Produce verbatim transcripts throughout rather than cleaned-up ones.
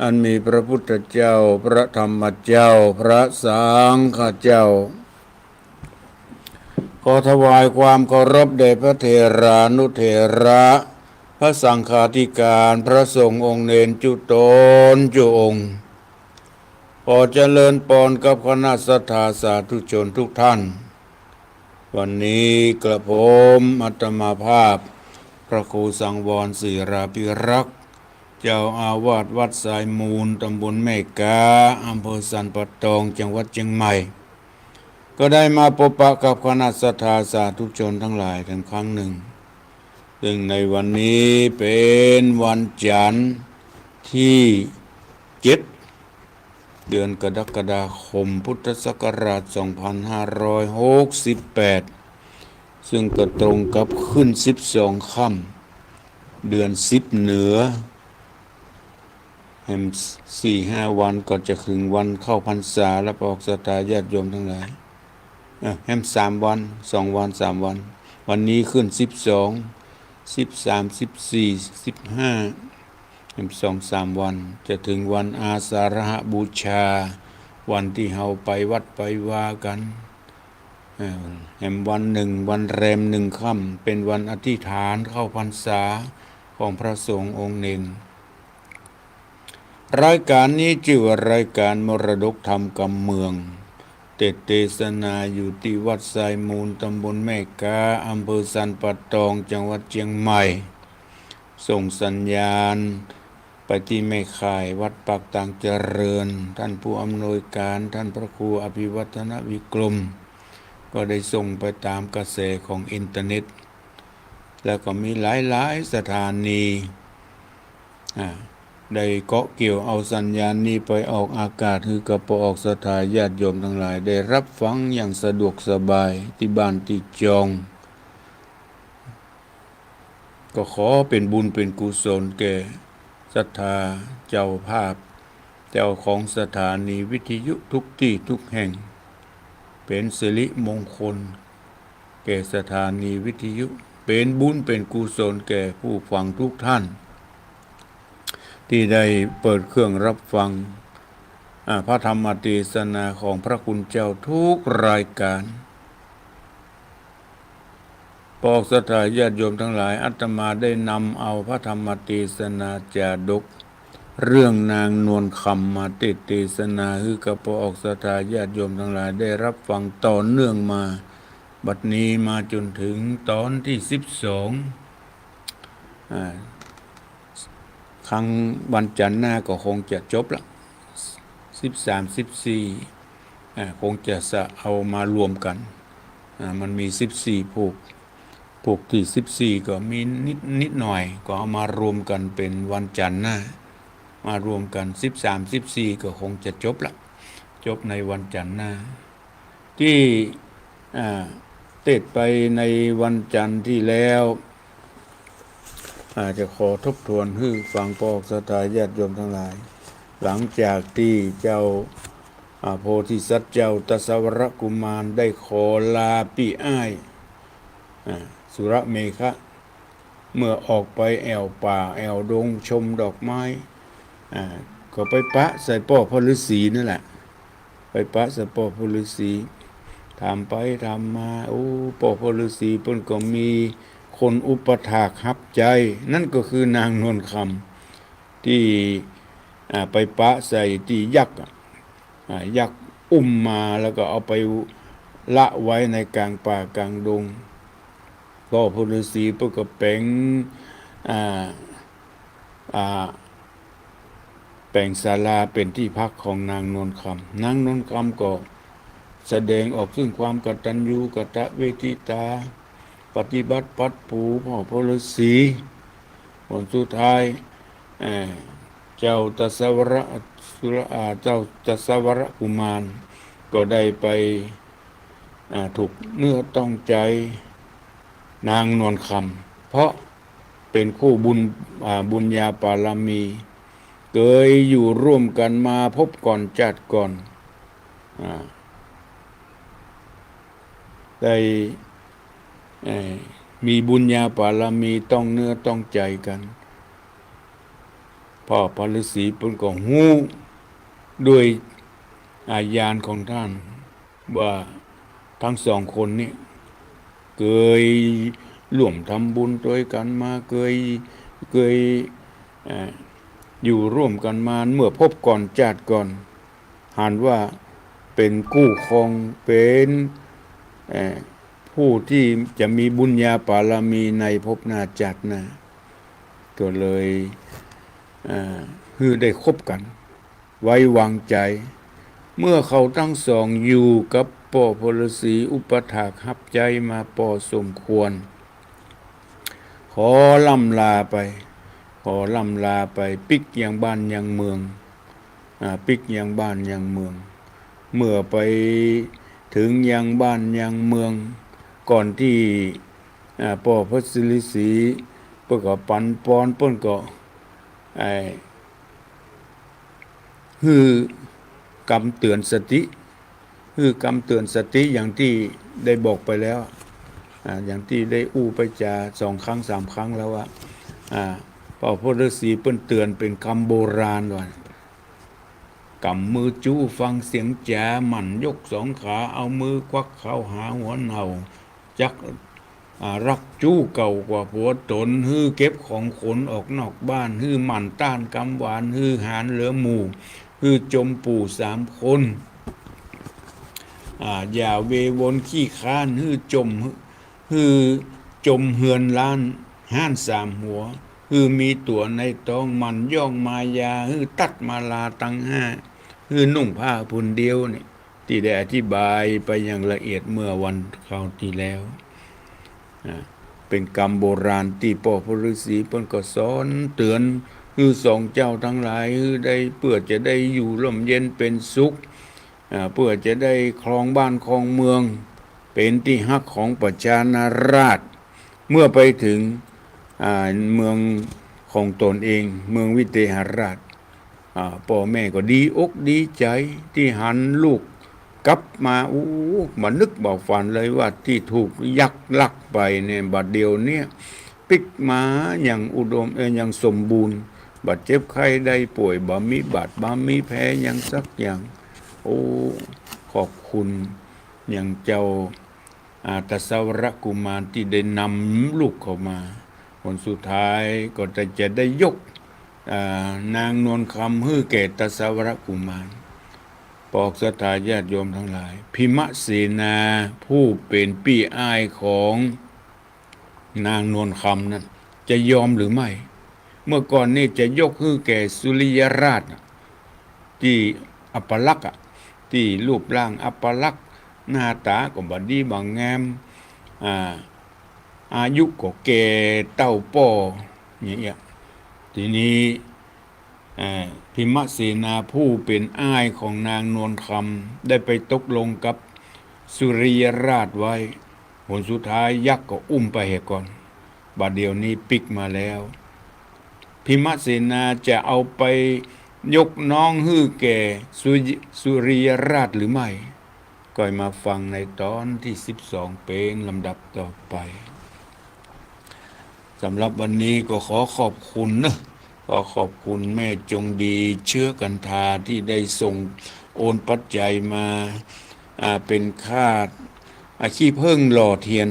อันมีพระพุทธเจ้า พระธรรมเจ้า พระสังฆเจ้า ขอถวายความเคารพแด่พระเถรานุเถระ พระสังฆาธิการ พระสงฆ์องค์เณรจุ๊ต๋นจุ๊องค์ ขอเจริญปอนกับคณะศรัทธาสาธุชนทุกท่าน วันนี้กระผมอาตมาภาพ พระครูสังวร ศิราภิรักษ์ เจ้าอาวาสวัดทรายมูล ตำบลแม่ก๊า อำเภอสันป่าตอง จังหวัดเจียงใหม่ ก็ได้มาปะปะกับคณะศรัทธาสาธุชนทั้งหลายอีกครั้งหนึ่ง ซึ่งในวันนี้เป๋นวันจันทร์ตี้เจ็ด เดือนกรกฎาคม พุทธศักราช สองพันห้าร้อยหกสิบแปด ซึ่งก็ตรงกับขึ้นสิบสองค่ำ เดือนสิบเหนือ แหมสี่ห้าวันก็จะเถิงวันเข้าพรรษาแล้ว ปอกศรัทธาญาติโยมทั้งหลาย เอ้อ แหมสามวัน สองวัน สามวัน วันนี้ขึ้นสิบสอง สิบสาม สิบสี่ สิบห้า แหมสองสามวัน จะเถิงวันอาสาฬหบูชา วันตี้เฮาไปวัดไปวากั๋น เอ่อ แหมวันนึ่ง วันแรมนึ่งค่ำ เป๋นวันอธิษฐานเข้าพรรษาของพระสงฆ์องค์เณร รายการนี้จื้อว่ารายการมรดกธรรมกำเมือง เตสน์เตสนาอยู่ตี้วัดทรายมูล ตำบลแม่ก๊า อำเภอสันป่าตอง จังหวัดเจียงใหม่ ส่งสัญญาณไปตี้แม่ข่ายวัดปากตางเจริญ ท่านผู้อำนวยการ ท่านพระครูอภิวัฒนวิกรม ก็ได้ส่งไปต๋ามกระแสของอินเทอร์เน็ต แล้วก็มีหลายๆ สถานี อ่า ได้เกาะเกี่ยวเอาสัญญาณนี้ไปออกอากาศ หื้อกับปอกศรัทธาญาติโยมทั้งหลายได้ฮับฟังอย่างสะดวกสบายตี้บ้านตี้จอง ก็ขอเป๋นบุญเป๋นกุศลแก่ศรัทธาเจ้าภาพ เจ้าของสถานีวิทยุทุกตี้ทุกแห่ง เป๋นสิริมงคลแก่สถานีวิทยุ เป๋นบุญเป๋นกุศลแก่ผู้ฟังทุกท่าน ตี้ได้เปิดเครื่องฮับฟัง อ่า พระธรรมเตสนาของพระคุณเจ้าทุกรายการ ปอกศรัทธาญาติโยมทั้งหลาย อาตมาได้นำเอาพระธรรมเตสนาจาดก เรื่องนางนวลคำมาเตสน์เตสนา หื้อกับปอกศรัทธาญาติโยมทั้งหลายได้ฮับฟังต่อเนื่องมา บัดนี้มาจ๋นเถิงต๋อนตี้สิบสอง อ่า ครั้งวันจันทร์หน้าก็คงจะจบละ สิบสาม สิบสี่ อ่า คงจะสะ เอามารวมกั๋น อ่า มันมีสิบสี่ผูก ผูกตี้สิบสี่ก็มีนิด นิดหน่อย ก็เอามารวมกั๋นเป๋นวันจันทร์หน้า มารวมกั๋น สิบสาม สิบสี่ ก็คงจะจบละ จบในวันจันทร์หน้า ตี้ อ่า เตสน์ไปในวันจันทร์ตี้แล้ว อ่า จะขอทบทวนหื้อฟังปอกศรัทธาญาติโยมทั้งหลาย หลังจากตี้เจ้า อ่า โพธิสัตว์เจ้าตสวรกุมารได้ขอลาปี้อ้าย อ่า สุรเมขะ เมื่อออกไปแอ่วป่าแอ่วดงชมดอกไม้ อ่า ก็ไปปะใส่ป้อพ่อฤๅษีนั่นแหละ ไปปะใส่ป้อพ่อฤๅษี ถามไปถามมา โอ้ ป้อพ่อฤๅษีเปิ้นก็มีคนอุปถากฮับใจ๊ นั่นก็คือนางนวลคำ ตี้ อ่า ไปปะใส่ตี้ยักษ์อะ อ่า ยักษ์อุ้มมาแล้วก็เอาไปละไว้ในก๋างป่าก๋างดง ป้อพ่อฤๅษีเปิ้นก็แป๋ง อ่า อ่า แป๋งศาลาเป๋นตี้พักของนางนวลคำ นางนวลคำก็แสดงออกซึ่งความกตัญญูกตเวทิตา ปฏิบัติปัดปูป้อพ่อฤๅษี ผลสุดท้าย เอ่อ เจ้าตสวรสุร อ่า เจ้าตสวรกุมารก็ได้ไป อ่า ถูกเนื้อต้องใจ๋นางนวลคำ เพราะเป๋นคู่บุญ อ่า บุญญาปารมี เกยอยู่ร่วมกั๋นมาภพก่อนจาติก่อน อ่า ได้ เอ่อ มีบุญญาปารมีต้องเนื้อต้องใจ๋กั๋น พ ป้อพระฤาษีเปิ้นก็ฮู้ด้วย อ่า ญาณของต้าน ว่าตึงสองคนนี้เกยร่วมทำบุญตวยกั๋นมา เกย เกย เอ่อ อยู่ร่วมกั๋นมาเมื่อภพก่อนจาติก่อน หันว่าเป๋นกู้ครอง เป๋น เอ่อ ผู้ตี้จะมีบุญญาบารมีในภพหน้าจาติหน้า ก็เลย เอ่อ หื้อได้คบกั๋น ไว้วางใจ๋ เมื่อเขาตึงสองอยู่กับป้อพระฤาษีอุปัฏฐากฮับใจ๊มาปอสมควร ขอล่ำลาไป ขอล่ำลาไปปิ๊กยังบ้านยังเมือง อ่า ปิ๊กยังบ้านยังเมือง เมื่อไปเถิงยังบ้านยังเมือง ก่อนตี้ อ่า ป้อพระฤาษีเปิ้นก็ปันปอน เปิ้นก็ ไอ้ หื้อกำเตือนสติ หื้อกำเตือนสติอย่างตี้ได้บอกไปแล้ว อ่า อย่างตี้ได้อู้ไปจ๋าสองครั้งสามครั้งแล้วว่า อ่า ป้อพระฤาษีเปิ้นเตือนเป๋นกำโบราณว่า ก๋ำมือจู๊ฟังเสียงจ๋า หมั่นยกสองขา เอามือควักเข้าหาหัวเน่า จัก อ่า ฮักจู๊เก่ากว่าผัวต๋น หื้อเก็บของขนออกนอกบ้าน หื้อหมั่นต้านกำหวาน หื้อหาญเหลือหมู่ หื้อจมปู่สามคน อ่า อย่าเววนขี้คร้าน หื้อจม หื้อจมเฮือนฮ้าน ฮ้านสามหัว หื้อมีตั๋วในต๊อง หมั่นย่องมายา หื้อตัดมาลาตังห้า หื้อนุ่งผ้าผืนเดียวนี่ ตี้ได้อธิบายไปอย่างละเอียดเมื่อวันคราวตี้แล้ว อ่า เป๋นกำโบราณตี้ป้อพระฤาษีเปิ้นก็สอนเตือน หื้อสองเจ้าตังหลาย หื้อได้ เปื้อจะได้อยู่ร่มเย็นเป๋นสุข อ่า เปื้อจะได้ครองบ้านครองเมือง เป๋นตี้ฮักของประชาราษฎร์ เมื่อไปเถิง อ่า เมืองของต๋นเอง เมืองวิเทหราช อ่า ป้อแม่ก็ดีอกดีใจ๋ตี้หันลูกกลับมา อู้ บ่นึกบ่ฝันเลยว่าตี้ถูกยักษ์ลักไปเนี่ย บัดเดี่ยวเนี้ยปิ๊กมาอย่างอุดม เอ่อ อย่างสมบูรณ์ บ่เจ็บไข้ได้ป่วย บ่มีบาดบ่มีแผลหยังสักอย่าง โอ้ ขอบคุณอย่างเจ้า อ่า ทศวรกุมารตี้ได้นำลูกเข้ามา ผลสุดท้ายก็จะ จะได้ยก อ่า นางนวลคำหื้อแก่ทศวรกุมาร ปอกศรัทธาญาติโยมตังหลาย พิมเสนาผู้เป๋นปี้อ้ายของนางนวลคำนั้น จะยอมหรือไม่ เมื่อก่อนนี่จะยกหื้อแก่สุริยราชน่ะ ตี้อัปลักษณ์อะ ตี้รูปร่างอัปลักษณ์ หน้าต๋าก็บ่ดีบ่งาม อ่า อายุก็แก่เต้าป้อ อย่างเงี้ย ทีนี้ อ่า พิมเสนาผู้เป๋นอ้ายของนางนวลคำได้ไปตกลงกับสุริยราชไว้ ผลสุดท้ายยักษ์ก็อุ้มไปเหียก่อน บัดเดี่ยวนี้ปิ๊กมาแล้ว พิมเสนาจะเอาไปยกน้องหื้อแก่สุริ- สุริยราชหรือไม่ ก็มาฟังในต๋อนตี้สิบสองเป๋นลำดับต่อไป สำหรับวันนี้ก็ขอขอบคุณเนอะ ขอขอบคุณแม่จงดี เชื้อกันทา ตี้ได้ส่งโอนปัจจัยมา อ่า เป๋นค่า อ่า ขี้ผึ้งหล่อเตียน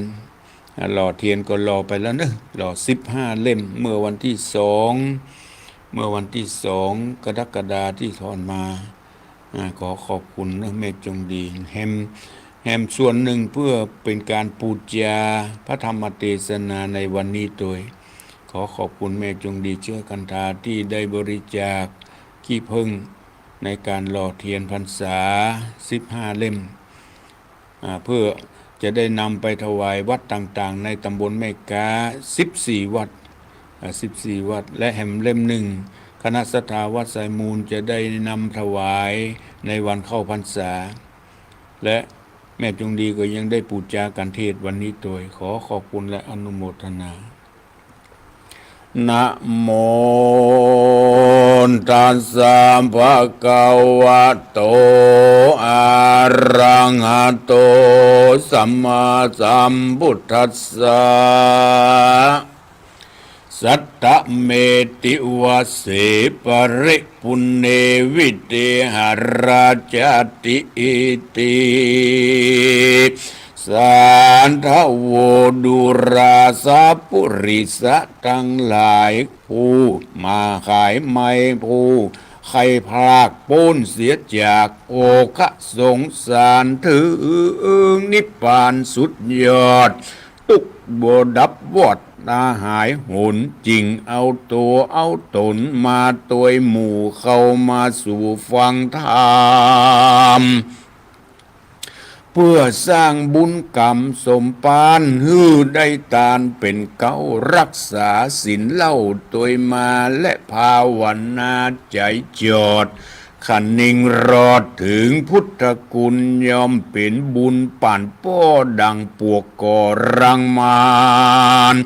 อ่า หล่อเตียนก็หล่อไปแล้วเนอะ หล่อสิบห้าเล่ม เมื่อวันตี้สอง เมื่อวันตี้สองกรกฎาตี้ผ่านมา อ่า ขอขอบคุณเนอะแม่จงดี แหม แหมส่วนนึ่งเปื้อเป๋นก๋านปู๋จาพระธรรมเตสนาในวันนี้ตวย ขอขอบคุณแม่จงดี เชื้อกันทา ตี้ได้บริจาคขี้ผึ้งในก๋านหล่อเตียนพรรษาสิบห้าเล่ม อ่า เปื้อจะได้นำไปถวายวัดต่างๆ ในตำบลแม่ก๊าสิบสี่วัด อ่า สิบสี่วัด และแหมเล่มนึ่ง คณะศรัทธาวัดสายมูลจะได้นำถวายในวันเข้าพรรษา และแม่จงดีก็ยังได้ปู๋จากานเทศน์วันนี้ตวย ขอขอบคุณและอนุโมทนา นะโมตัสสะภะคะวะโต อะระหะโต สัมมาสัมพุทธัสสะ สัตตเมติวเส ปะริปุณเณ วิเตหะราชาติอิติ สาธโว ดูราสะ ปุริสะตังหลาย ผู้มาขายไม ผู้ใค่พลากป๊นเสียจากโอฆะสงสาร เถิงนิพพานสุดยอด ตุ๊กข์บ่ดับวอด หายหนจริง เอาตั๋วเอาต๋นมาตวยหมู่ เข้ามาสู่ฟังธรรม เปื้อสร้างบุญก๋รรมสมภาร หื้อได้ตานเป๋นเก๊า รักษาศีลเล่าตวยมา และภาวนาใจ๋จอด คะนิงรอดเถิงพุทธคุณ ย่อมเป๋นบุญป่านป้อดั่งปวกก่อรังมาร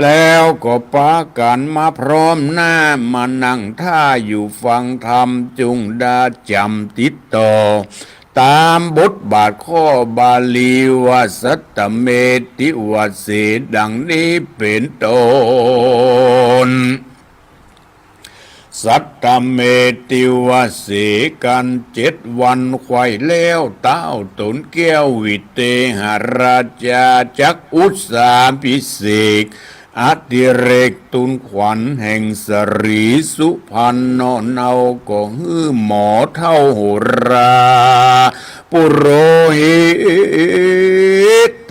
แล้วก็ปากั๋นมาพร้อมหน้า มานั่งท่าอยู่ฟังธรรม จุ่งดาจ๋ำติดต่อ ต๋ามบทบาทข้อบาลีว่า สัตตเมติวเส ดังนี้เป๋นต้น สัตตเมติวเส กั๋นเจ็ดวัน ใคว่แล้วเต๊าต๋นแก้ว วิเตหะราชาจักอุสสาภิเษก อดิเรกทูลขวัญแห่งสรีสุพรรณ เนาะเนาก็หื้อหมอเฒ่าโหรา ปุโรหิ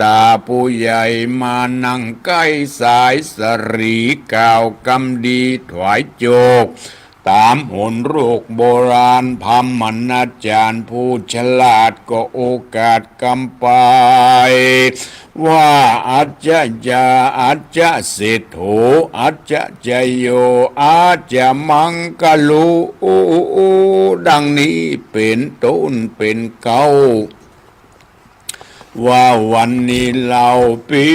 ตาผู้ใหญ่ มานั่งใก้สายสรี กล่าวกำดีถวายโจก ต๋ามหนโรคโบราณ พราหมณาจ๋ารย์ผู้ฉลาดก็โอกาสกำไป ว่า อัจจา อัจจเศรษฐโถ อัจจโย อัจจมังคโล ดังนี้เป๋นต้นเป๋นเก๊า ว่าวันนี้เล่าเป๋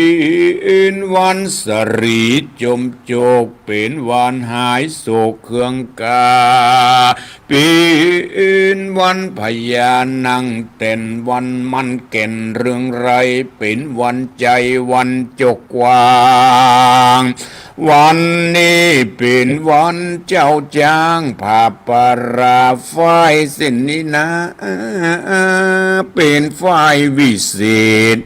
นวันสรีจมโจก เป๋นวันหายโศกเคืองกา เป๋นวันพญานั่งแต่น วันมั่นแก่นเรืองไรง เป๋นวันใจ๋วันจกกว้าง วันนี้เป๋นวันเจ้าจ๊าง ผาป่าราฝายเส้นนี้นา เป๋นฝายวิเศษ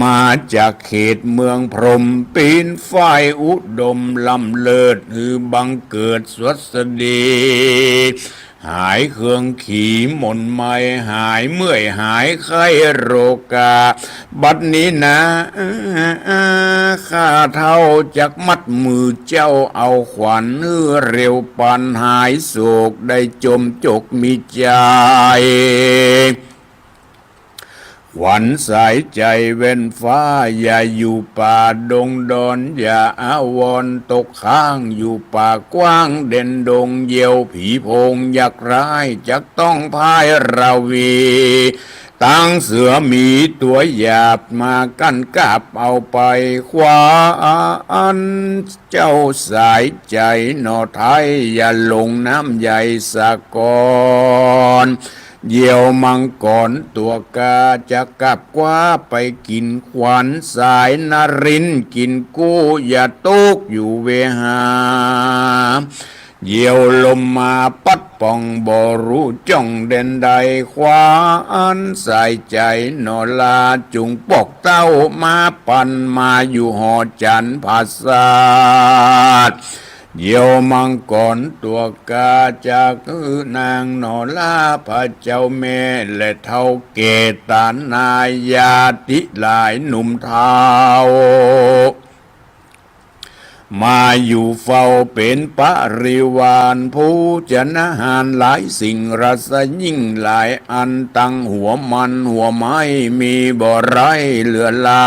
มาจากเขตเมืองพรหม เป๋นฝายอุดมล้ำเลิศ หื้อบังเกิดสวัสดี หายเคืองขีหม่นไหม้ หายเมื่อยหายไข้โรคา บัดนี้นา ข้าเฒ่าจักมัดมือเจ้าเอาขวัญ หื้อเร็วปันหายโศก ได้จมจกมีใจ๋ ขวัญสายใจ๋แว่นฟ้า อย่าอยู่ป่าดงดอน อย่าอาวรณ์ตกค้าง อยู่ป่ากว้างแดนดง เหยี่ยวผีโพงยักษ์ร้าย จักต้องพ่ายราวี ตังเสือหมีตั๋วหยาบ มากั้นกาบเอาไป ขวัญเจ้าสายใจ๋หน่อไท้ อย่าหลงน้ำใยสะก่อน เหยี่ยวมังกรตั๋วกา จะกาบคว้าไปกิ๋น ขวัญสายนรินทร์กิ๋นกู้ อย่าตกอยู่เวหา เหยี่ยวลมมาปั๊ดป่อง บ่ฮู้จ้องแดนใด ขวัญสายใจ๋หน่อลา จุ่งปอกเต้ามาปัน มาอยู่หอจันทร์ผาสาท เหยี่ยวมังกรตั๋วกา จักหื้อนางหน่อลา พระเจ้าแม่และเฒ่าแก่ ต๋านาญาติหลายหนุ่มเฒ่า มาอยู่เฝ้าเป๋นปริวาร โภชนาหารหลายสิ่ง รสยิ่งหลายอัน ตังหัวมันหัวไม้ มีบ่ไร้เหลือหลา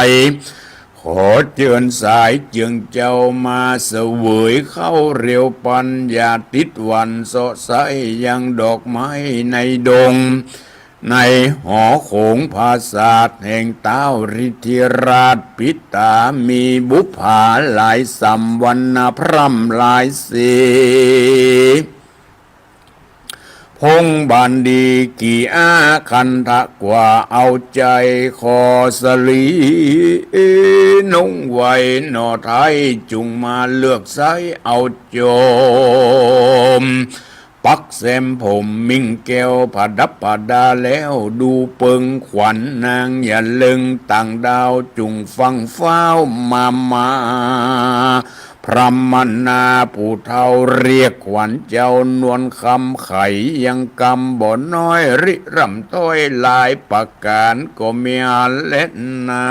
ย ขอเจิญสายเจืองเจ้า มาเสวยข้าวเร็วปัน อย่าติดหวั่นเซาะไซ้ ยังดอกไม้ในดง ในหอโขงผาสาท แห่งต้าวฤทธิราชปิตา มีบุปผาหลายสำ วรรณพร่ำหลายสี โภ พงบานดีกี่อาคันทะกว่าเอาใจ๋ ขอสลีนุ่งไหวหน่อไท้ จุ่งมาเลือกใส้เอาจอม ปักแซมผมมิ่งแก้วผดับผดาแล้ว ดูเปิงขวัญนางอย่าเลิงต่างดาว จุ่งฟั่งฟ้าวมามา พรหมนาผู้เฒ่าเรียกขวัญเจ้านวลคำ ไขยังกำบ่น้อย ริร่ำถ้อยหลายประก๋านก็มีหั้นแลนา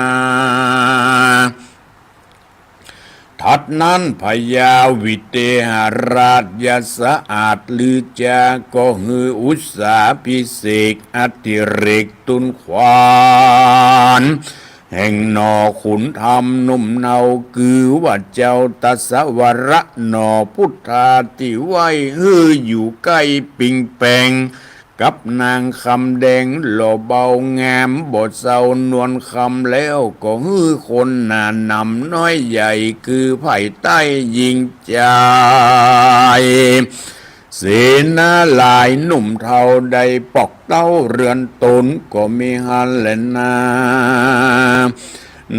ถัดนั้นพญาวิเตหราชอย่าสะอาดลือจาก็หื้ออุสสาภิเษกอดิเรกตุนขวัญ แห่งหน่อขุนธรรมหนุ่มเนา คือว่าเจ้าทศวรหน่อพุทธาที่ไหว้ หื้ออยู่ใก้ปิงแปง กับนางคำแดงหล่อเบางามบ่เซานวลคำ แล้วก็หื้อคนหนาหนำน้อยใหญ่ คือภายใต้หญิงจาย เสนาหลายหนุ่มเฒ่าได้ปอกเต้าเรือนต๋นก็มีหั้นแลนา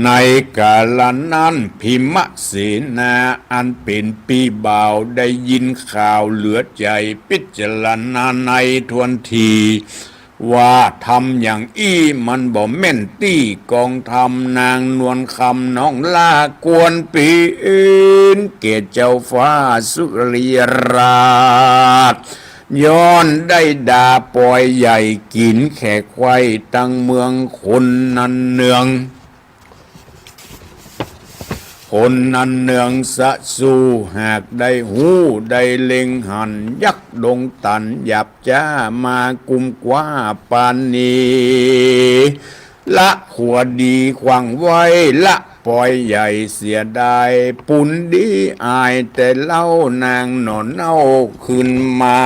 ในกาละนั้นพิมเสนาอันเป๋นปี้บ่าวได้ยินข่าวเหลือใจ๋ พิจารณาในทวนที ว่าทำอย่างอี้มันบ่แม่นตี้กองธรรม นางนวลคำน้องหล้าควรเป๋นแก่เจ้าฟ้าสุริยราช ย้อนได้ด่าปอยใหญ่กิ๋นแขกไขว้ตังเมือง คนนันเนือง คนนันเนืองสะสู หากได้ฮู้ได้เล็งหัน ยักษ์ดงตันหยาบจ๊ามากุมกว้าปานนี้ ละขัวดีขว้างไว้ ละปอยใหญ่เสียดาย ปุญดีอายแต่เล่า นางหน่อเน่าคืนมา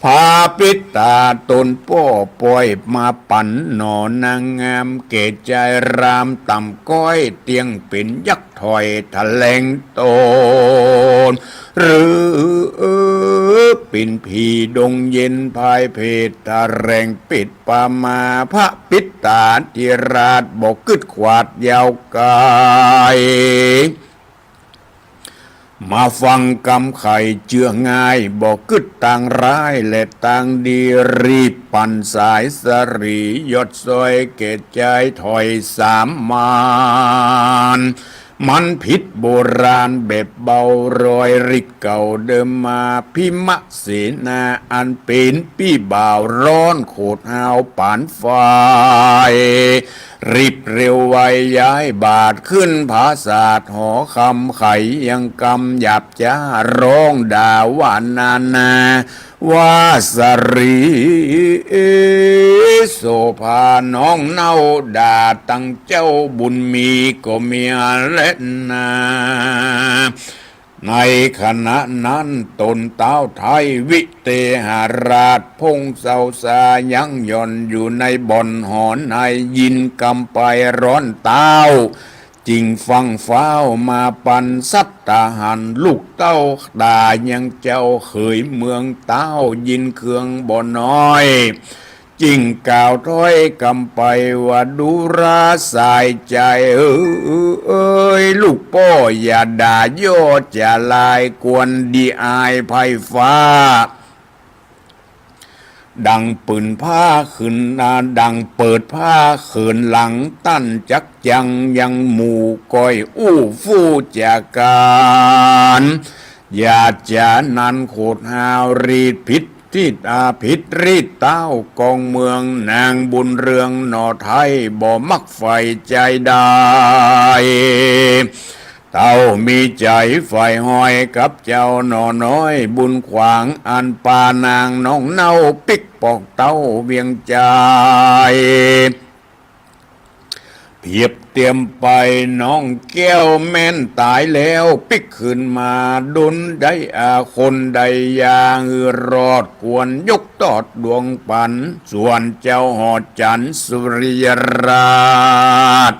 พาปิดต๋าต๋นป้อปอยมาปั๋น หน่อนางงามแก่ใจ๋ รามต่ำก้อยเตี้ยงเป๋นยักษ์ถอยแถลงต๋น หรือเป๋นผีดงเย็นพายเพศแถลงปิดปามา พระปิดต๋าธิราชบ่กึ๊ดขวาดยาวไก๋ มาฟังกำไขเจื้อง่าย บ่กึ๊ดตางร้ายและตางดี รีบปั่นสายสะหลี ยอดซ้อยแก่ใจ๋ถอยสามมาน มันผิดโบราณแบบเบา รอยริกเก่าเดิมมา พิมเสนาอันเป๋นปี้บ่าว ร้อนโขดห้าวปานไฟ รีบเร็วไวย้ายบาท ขึ้นผาสาทหอคำ ไขยังกำหยาบจ๊า ร้องด่าว่านานา ว่าสะหลีโสภาน้องเน่า ด่าตังเจ้าบุญมีก็มีหั้นแลนา ในขณะนั้นต๋นต้าวไท้วิเตหราช พงเสาสายังหย่อนอยู่ในบ่อนหอใน ยินกำไปร้อนต้าว จึงฟั่งฟ้าวมาปั๋นสัตตาหาร ลูกเต้าด่ายังเจ้าเขยเมืองต้าว ยินเคืองบ่น้อย จึงกล่าวถ้อยกำไปว่า ดูราสายใจ๋เอ๋ย ลูกป้ออย่าด่าย่อจ๋าลาย ควรดีอายไพร่ฟ้า ดังปืนผ้าขึ้นหน้า ดังเปิดผ้าเขินหลัง ต้านจักจั่งยังหมู่ก้อยอู้ฟู่จ๋ากั๋น อย่าจ๋านั้นโขดห้าว รีดผิดทิศอาผิดรีด ต้าวกองเมืองนางบุญเรืองหน่อไท้ บ่มักใฝ่ใจ๋ได้ เต้ามีใจ๋ใฝ่ห้อยกับเจ้าหน่อน้อยบุญขวาง อันปานางน้องเน่าปิ๊กปอกเต้าเวียงใจ๋ เปรียบเตียมไปน้องแก้วแม่นต๋ายแล้วปิ๊กคืนมา ดุลได้อาคนได้ยาหื้อรอด ควรยกตอดดวงปั๋น ส่วนเจ้าหอจั๋นทร์สุริยราช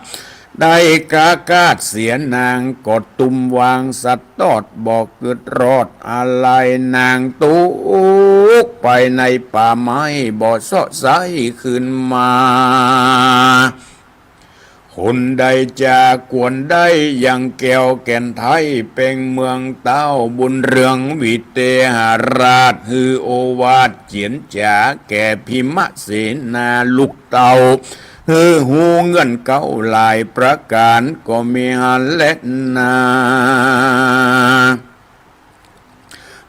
ได้กากาดเสียนางก็ตุ้มวางสัตว์ตอดบ่กึ๊ดรอดอาลัย นางตุ๊กไปในป่าไม้บ่เซาะไส้คืนมา คนใดจะควรได้ยังแก้วแก่นไทย แป้งเมืองเต้าบุญเรืองวิเทหราช หื้อโอวาทเจียรจ๋าแก่พิมเสนาลูกเต้า หื้อฮู้เงื่อนเกล้าหลายประก๋านก็มีหั้นแลนา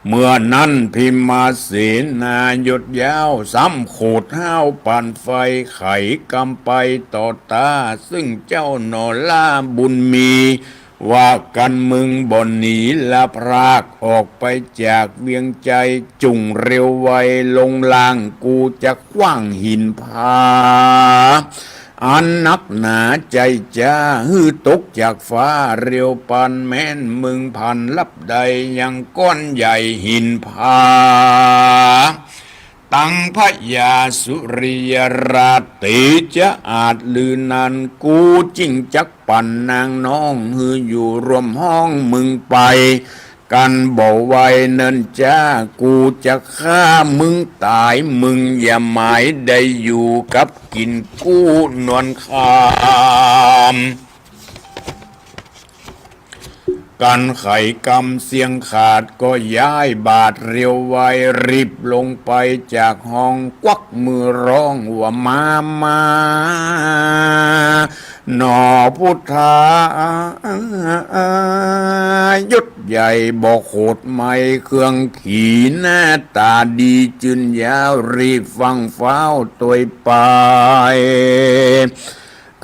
เมื่อนั้นพิมเสนายศยาวซ้ำโขดห้าวปานไฟ ไขกำไปต่อต้า ซึ่งเจ้าหน่อล่าบุญมี ว่ากั๋นมึงบ่หนีละพรากออกไปจากเวียงไชย จุ่งเร็วไวลงล่าง กูจักขว้างหินผาอันนักหนา ใจ้จ้าหื้อตกจากฟ้าเร็วปานแม้น มึงพันลับใดยังก้อนใหญ่หินผา ตังพญาสุริยราชเตจะอาจลือนัน กูจึงจักปั่นนางน้องหื้ออยู่ร่วมห้องมึงไป กั๋นบ่ไวเนินจ้า กูจักฆ่ามึงต๋าย มึงอย่าหมายได้อยู่กับกิ๋นกู้นวลคำ กั๋นไขกำเสี้ยงขาดก็ย้ายบาทเร็วไว รีบลงไปจากห้อง กวักมือร้องว่า มา มา หน่อพุทธา ยศใหญ่บ่โขดไมเครื่องขี หน้าต๋าดีจื้นยาว รีบฟั่งฟ้าวตวยไป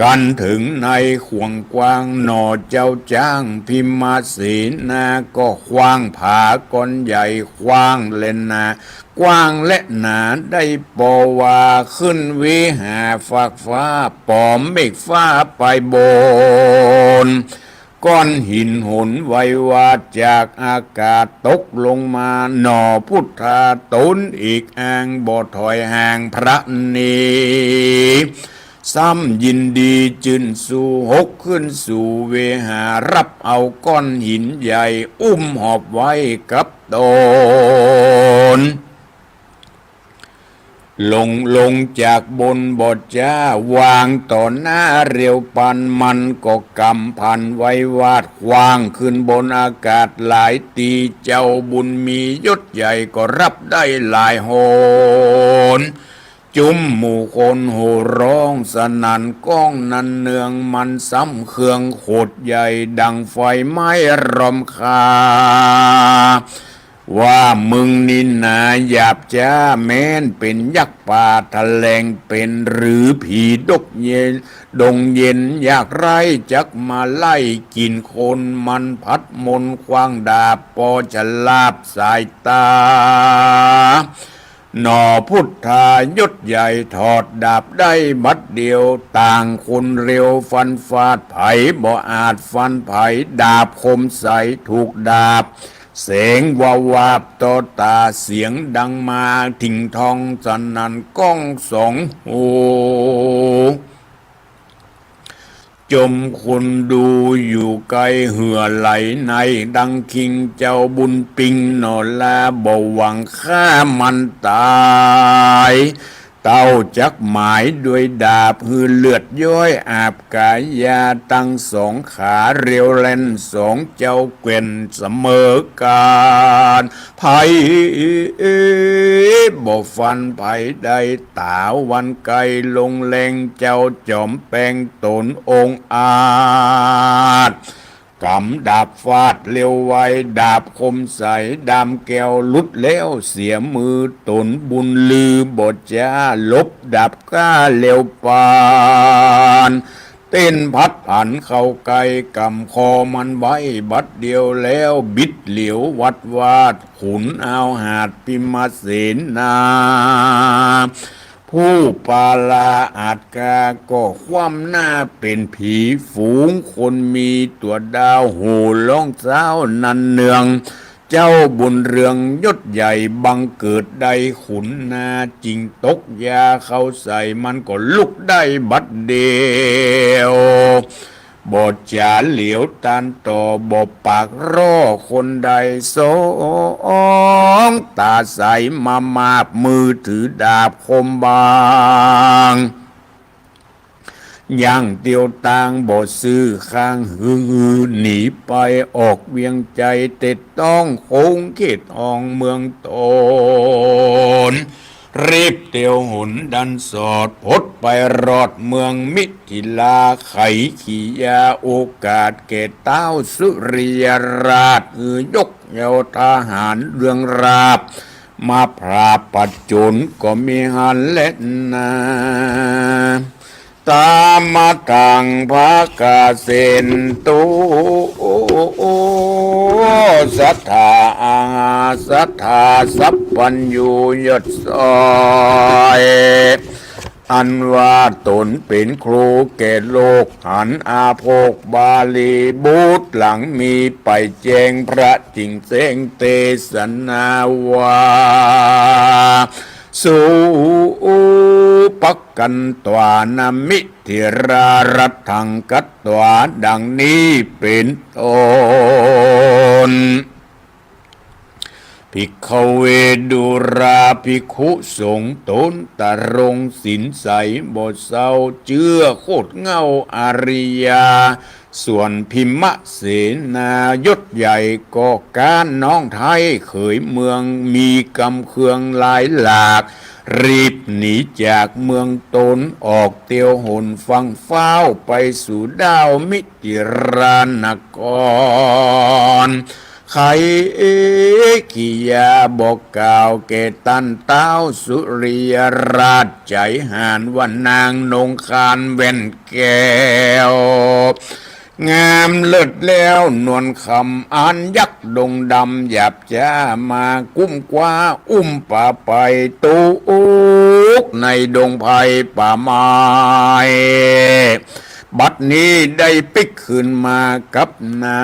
กั๋นเถิงในข่วงกว้าง หน่อเจ้าจ๊างพิมเสนา ก็ขว้างผาก้อนใหญ่ ขว้างและหนา กว้างและหนาได้ปอว่า ขึ้นวิหาฟากฟ้า ป๋อมเมฆฟ้าไปบน ก้อนหินหนไววาดจากอากาศตกลงมา หน่อพุทธาต๋นเอกอ้างบ่ถอยห่างพระเน ซ้ำยินดีจื้นสู้ หกขึ้นสู่วิหา ฮับเอาก้อนหินใหญ่ อุ้มหอบไว้กับต๋น ลง ลงจากบนบ่จ้า วางต่อหน้าเร็วปัน มันก็กำพันไววาด ขว้างขึ้นบนอากาศหลายตี เจ้าบุญมียศใหญ่ก็ฮับได้หลายหน จุมหมู่คนโห่ร้องสนั่นก้องนันเนือง มันซ้ำเคืองโขดใหญ่ดังไฟไหม้รอมคา ว่ามึงนี่หนาหยาบจ๊า แม้นเป๋นยักษ์ป่าแถลงเป๋น หรือผีดกเย็น ดงเย็นยากไร้ จักมาไล่กิ๋นคน มันพัดมนขว้างดาบ ปอฉลาบสายต๋า หน่อพุทธายศใหญ่ถอดดาบได้บัดเดียว ต่างคนเร็วฟันฟาด ใผบ่อาจฟันใผ ดาบคมใสถูกดาบ แสงวาวาบต่อต๋า เสียงดังมาถิงทองสนั่นก้องสองหู จมคนดูอยู่ไกลเหือไหลใน ดังคิงเจ้าบุญปิง หน่อลาบ่หวังฆ่ามันต๋าย เต้าจักหมายด้วยดาบ หื้อเลือดย้อยอาบกายา ตังสองขาเร็วแล่นสองเจ้าแกว่นเสมอก๋าน ใผบ่ฟันใผได้ ต๋าวันไกลลงแรง เจ้าจ๋อมแปงต๋นองอาจ กำดาบฟาดเร็วไว ดาบคมใสดามแก้วหลุดแล้วเสียมือต๋น บุญลือบ่จ้าหลบดาบกล้าเร็วปาน เต้นพัดผันเข้าใก้ ก๋ำคอมันไว้บัดเดียวแล้ว บิดเหลียววัดวาด ขุนอาวหาดพิมเสนา ผู้ปาลาอาจกา ก็คว่ำหน้าเป๋นผี ฝูงคนมีตั๋วดาว โห่ร้องเศร้านันเนือง เจ้าบุญเรืองยศใหญ่บังเกิดได้ขุนนา จึงตกยาเข้าใส่ มันก็ลุกได้บัดเดียว บ่จ๋าเหลียวตันต่อ บ่ปากร่อคนใดสอง ต๋าใสมามาบ มือถือดาบคมบาง ย่างเตียวตางบ่ซื่อข้าง หือหนีไปออกเวียงไจ เต็ดต้องโขงเขตห้องเมืองตน รีบเตียวหนดันสอด พดไปรอดเมืองมิถิลา ไขขียาโอกาสแก่ต้าวสุริยราช หือยกเหย้าทหารเรืองราบ มาผาบผจญก็มีหั้นแลนา ตามะทัง ภะคะเสนตุ สัทธา อาหา สัทธา สัพพัญญู ยอดซ้อย อันว่าต๋นเป๋นครูแก่โลก หันอาโภคบาลี บูตรหลังมีไปแจ้ง พระจิ่งแจ้งเตสนาว่า สุปักขันตวานะ มิถิรา รัตถังคัตวา ดังนี้เป๋นต้น ภิกขเว ดูราภิกขุสงฆ์ ต๋นตรงศีลใสบ่เซา เจื้อโคตรเหง้าอริยา ส่วนพิมเสนา ยศใหญ่ก็ก๊าน น้องไท้เขยเมือง มีกำเคืองหลายหลาก รีบหนีจากเมืองตน ออกเตียวหนฟั่งฟ้าว ไปสู่ด้าวมิถิรานคร ไขขียาบอกกล่าวแก่ต้านต้าวสุริยราช ใจ๋หานว่านางนงคานแว่นแก้ว งามเลิศแล้วนวลคำ อันยักษ์ดงดำหยาบจ๊า มากุ้มคว้าอุ้มปาไป ตุกข์ในดงไพรป่าไม้ บัดนี้ได้ปิ๊กคืนมากับนา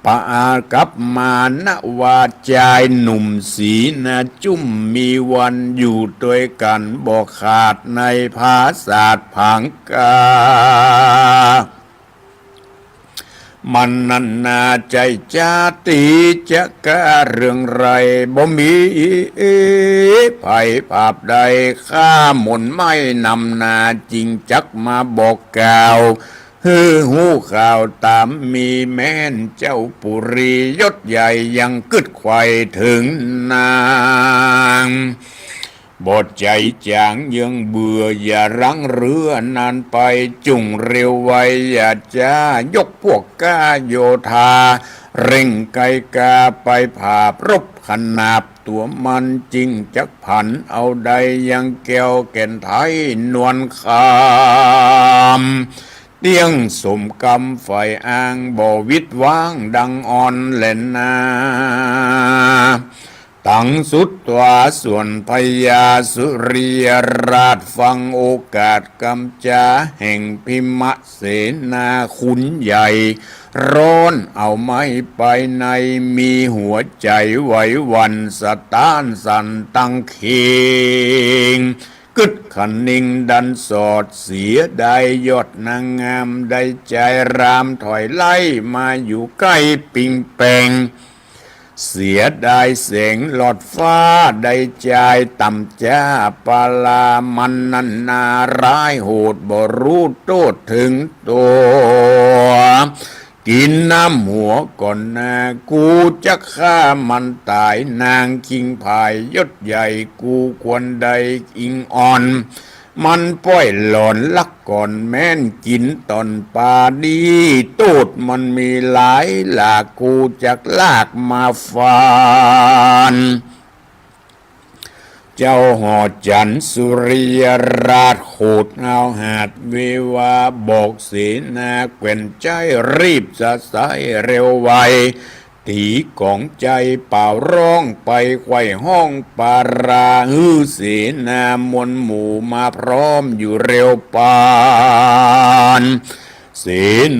ปะอากับมานว่าจายหนุ่มสีนาจุ่ม มีวันอยู่ตวยกั๋นบ่ขาด ในผาสาทผางกา มันนั้นนาใจ๋จ๊า ตี๋จะก้าเรื่องไร บ่มีภัยผาบใด ฆ่าหมนไหม้นำนา จึงจักมาบอกกล่าว หื้อฮู้ข่าวต๋ามมีแม่น เจ้าปุรียศใหญ่ยังกึ๊ดไขว่เถิงนาง บ่ใจ๋จ๋างเยืองเบื่อ อย่ารั้งเรื้อนานไป จุ่งเร็วไว อย่าจ๊ายกพวกก้าโยธา เร่งไกกาไปผาบรบขนาบ ตั๋วมันจึงจักผันเอาใด ยังแก้วแก่นไท้นวลคำ เตี้ยงสมกำใฝ่อ้าง บ่วิดว้างดังอ่อนแลนา ตังสุตวา ส่วนพญาสุริยราช ฟังโอกาสกำจาแห่งพิมเสนาคุณใหญ่ ร้อนเอาไหม้ไปใน มีหัวใจ๋ไหวหวั่น สะต้านสั่นตังเข่ง กึ๊ดคะนิงดันสอด เสียดายยอดนางงาม ได้จายรามถอยไล่ มาอยู่ใก้ปิงแปง เสียดายแสงหลอดฟ้า ได้จายต่ำจ๊าปาลา มันนั้นนาร้ายโหด บ่ฮู้โต้ษเถิงตั๋ว กิ๋นน้ำหัวก่อนนา กูจักฆ่ามันต๋าย นางคิงผายยศใหญ่ กูควรได้อิงอ่อน มันป้อยหลอนลักก่อน แม้นกิ๋นต่อนปาดี โต้ษมันมีหลายหลาก กูจักลากมาฟาน เจ้าหอจั๋นสุริยราช โขดเอาหาดเววา บอกเสนาแคว่นใจ๊ รีบสะใสเร็วไว ตี๋ก๋องใจ๋เป่าร้อง ไปไขว่ฮ้องปารา หื้อเสนามวลหมู่ มาพร้อมอยู่เร็วปาน เส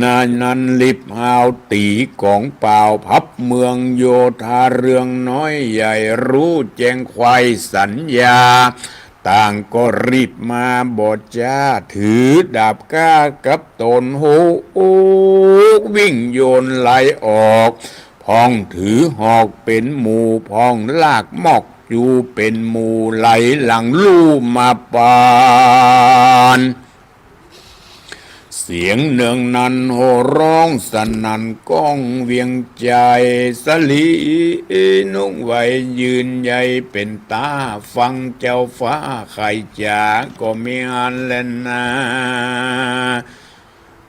นานั้นรีบฮาว ตี๋ก๋องเป่าพับเมืองโยธา เรื่องน้อยใหญ่ ฮู้แจ้งไขว่สัญญา ต่างก็รีบมาบ่จ๊า ถือดาบกล้ากับต๋น โหกวิ่งโยนไหลออก พ่องถือหอกเป๋นหมู่ พ่องลากมอกจูเป๋นหมู่ ไหลหลังลู่มาปาน เสียงเนืองนันโห่ร้องสนั่นก้องเวียงไจ สะหลีนุ่งไหวยืนใยเป๋นต๋า ฟังเจ้าฟ้าใค่จ๋า ก็มีอันแลนา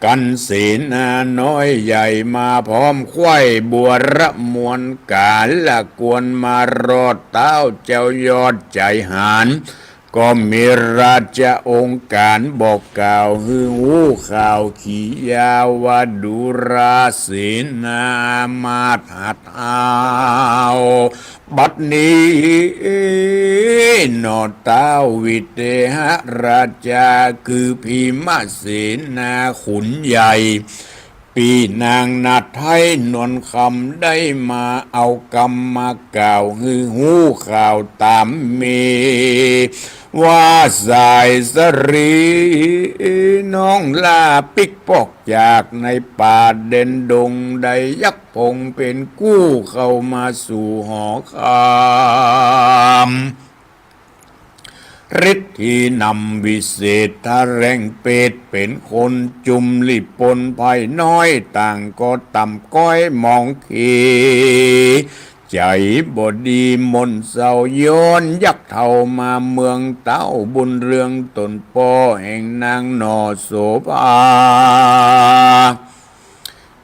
กันเสนาน้อยใหญ่มาพร้อม ใคว่บวรมวลก๋าละกวน มารอดเต๊าเจ้ายอดใจ๋หาญ ก็มีราชองค์ก๋ารบอกกล่าว หื้อฮู้ข่าวขียาวาดูราเสนามาดหัดเอา บัดนี้หนอเต๊า วิเทหราชา คือพีมเสนาขุนใหญ่ ปี้นางนาฏไทยนวลคำ ได้มาเอากำมากล่าว หื้อฮู้ข่าวต๋ามมี ว่าสายสะหลีน้องล่าปิ๊กปอกจากในป่าแดนดง ได้ยักษ์พงเป๋นกู้เข้ามาสู่หอคำ ฤทธีนำวิเศษทะแรงเปรต เป๋นคนจุมลีปนภัยน้อย ต่างก็ต่ำก้อยมองขี ใจ๋บ่ดีหม่นเศร้า ย้อนยักษ์เฒ่ามาเมือง เต้าบุญเรืองต๋นป้อแห่งนางหน่อโสภา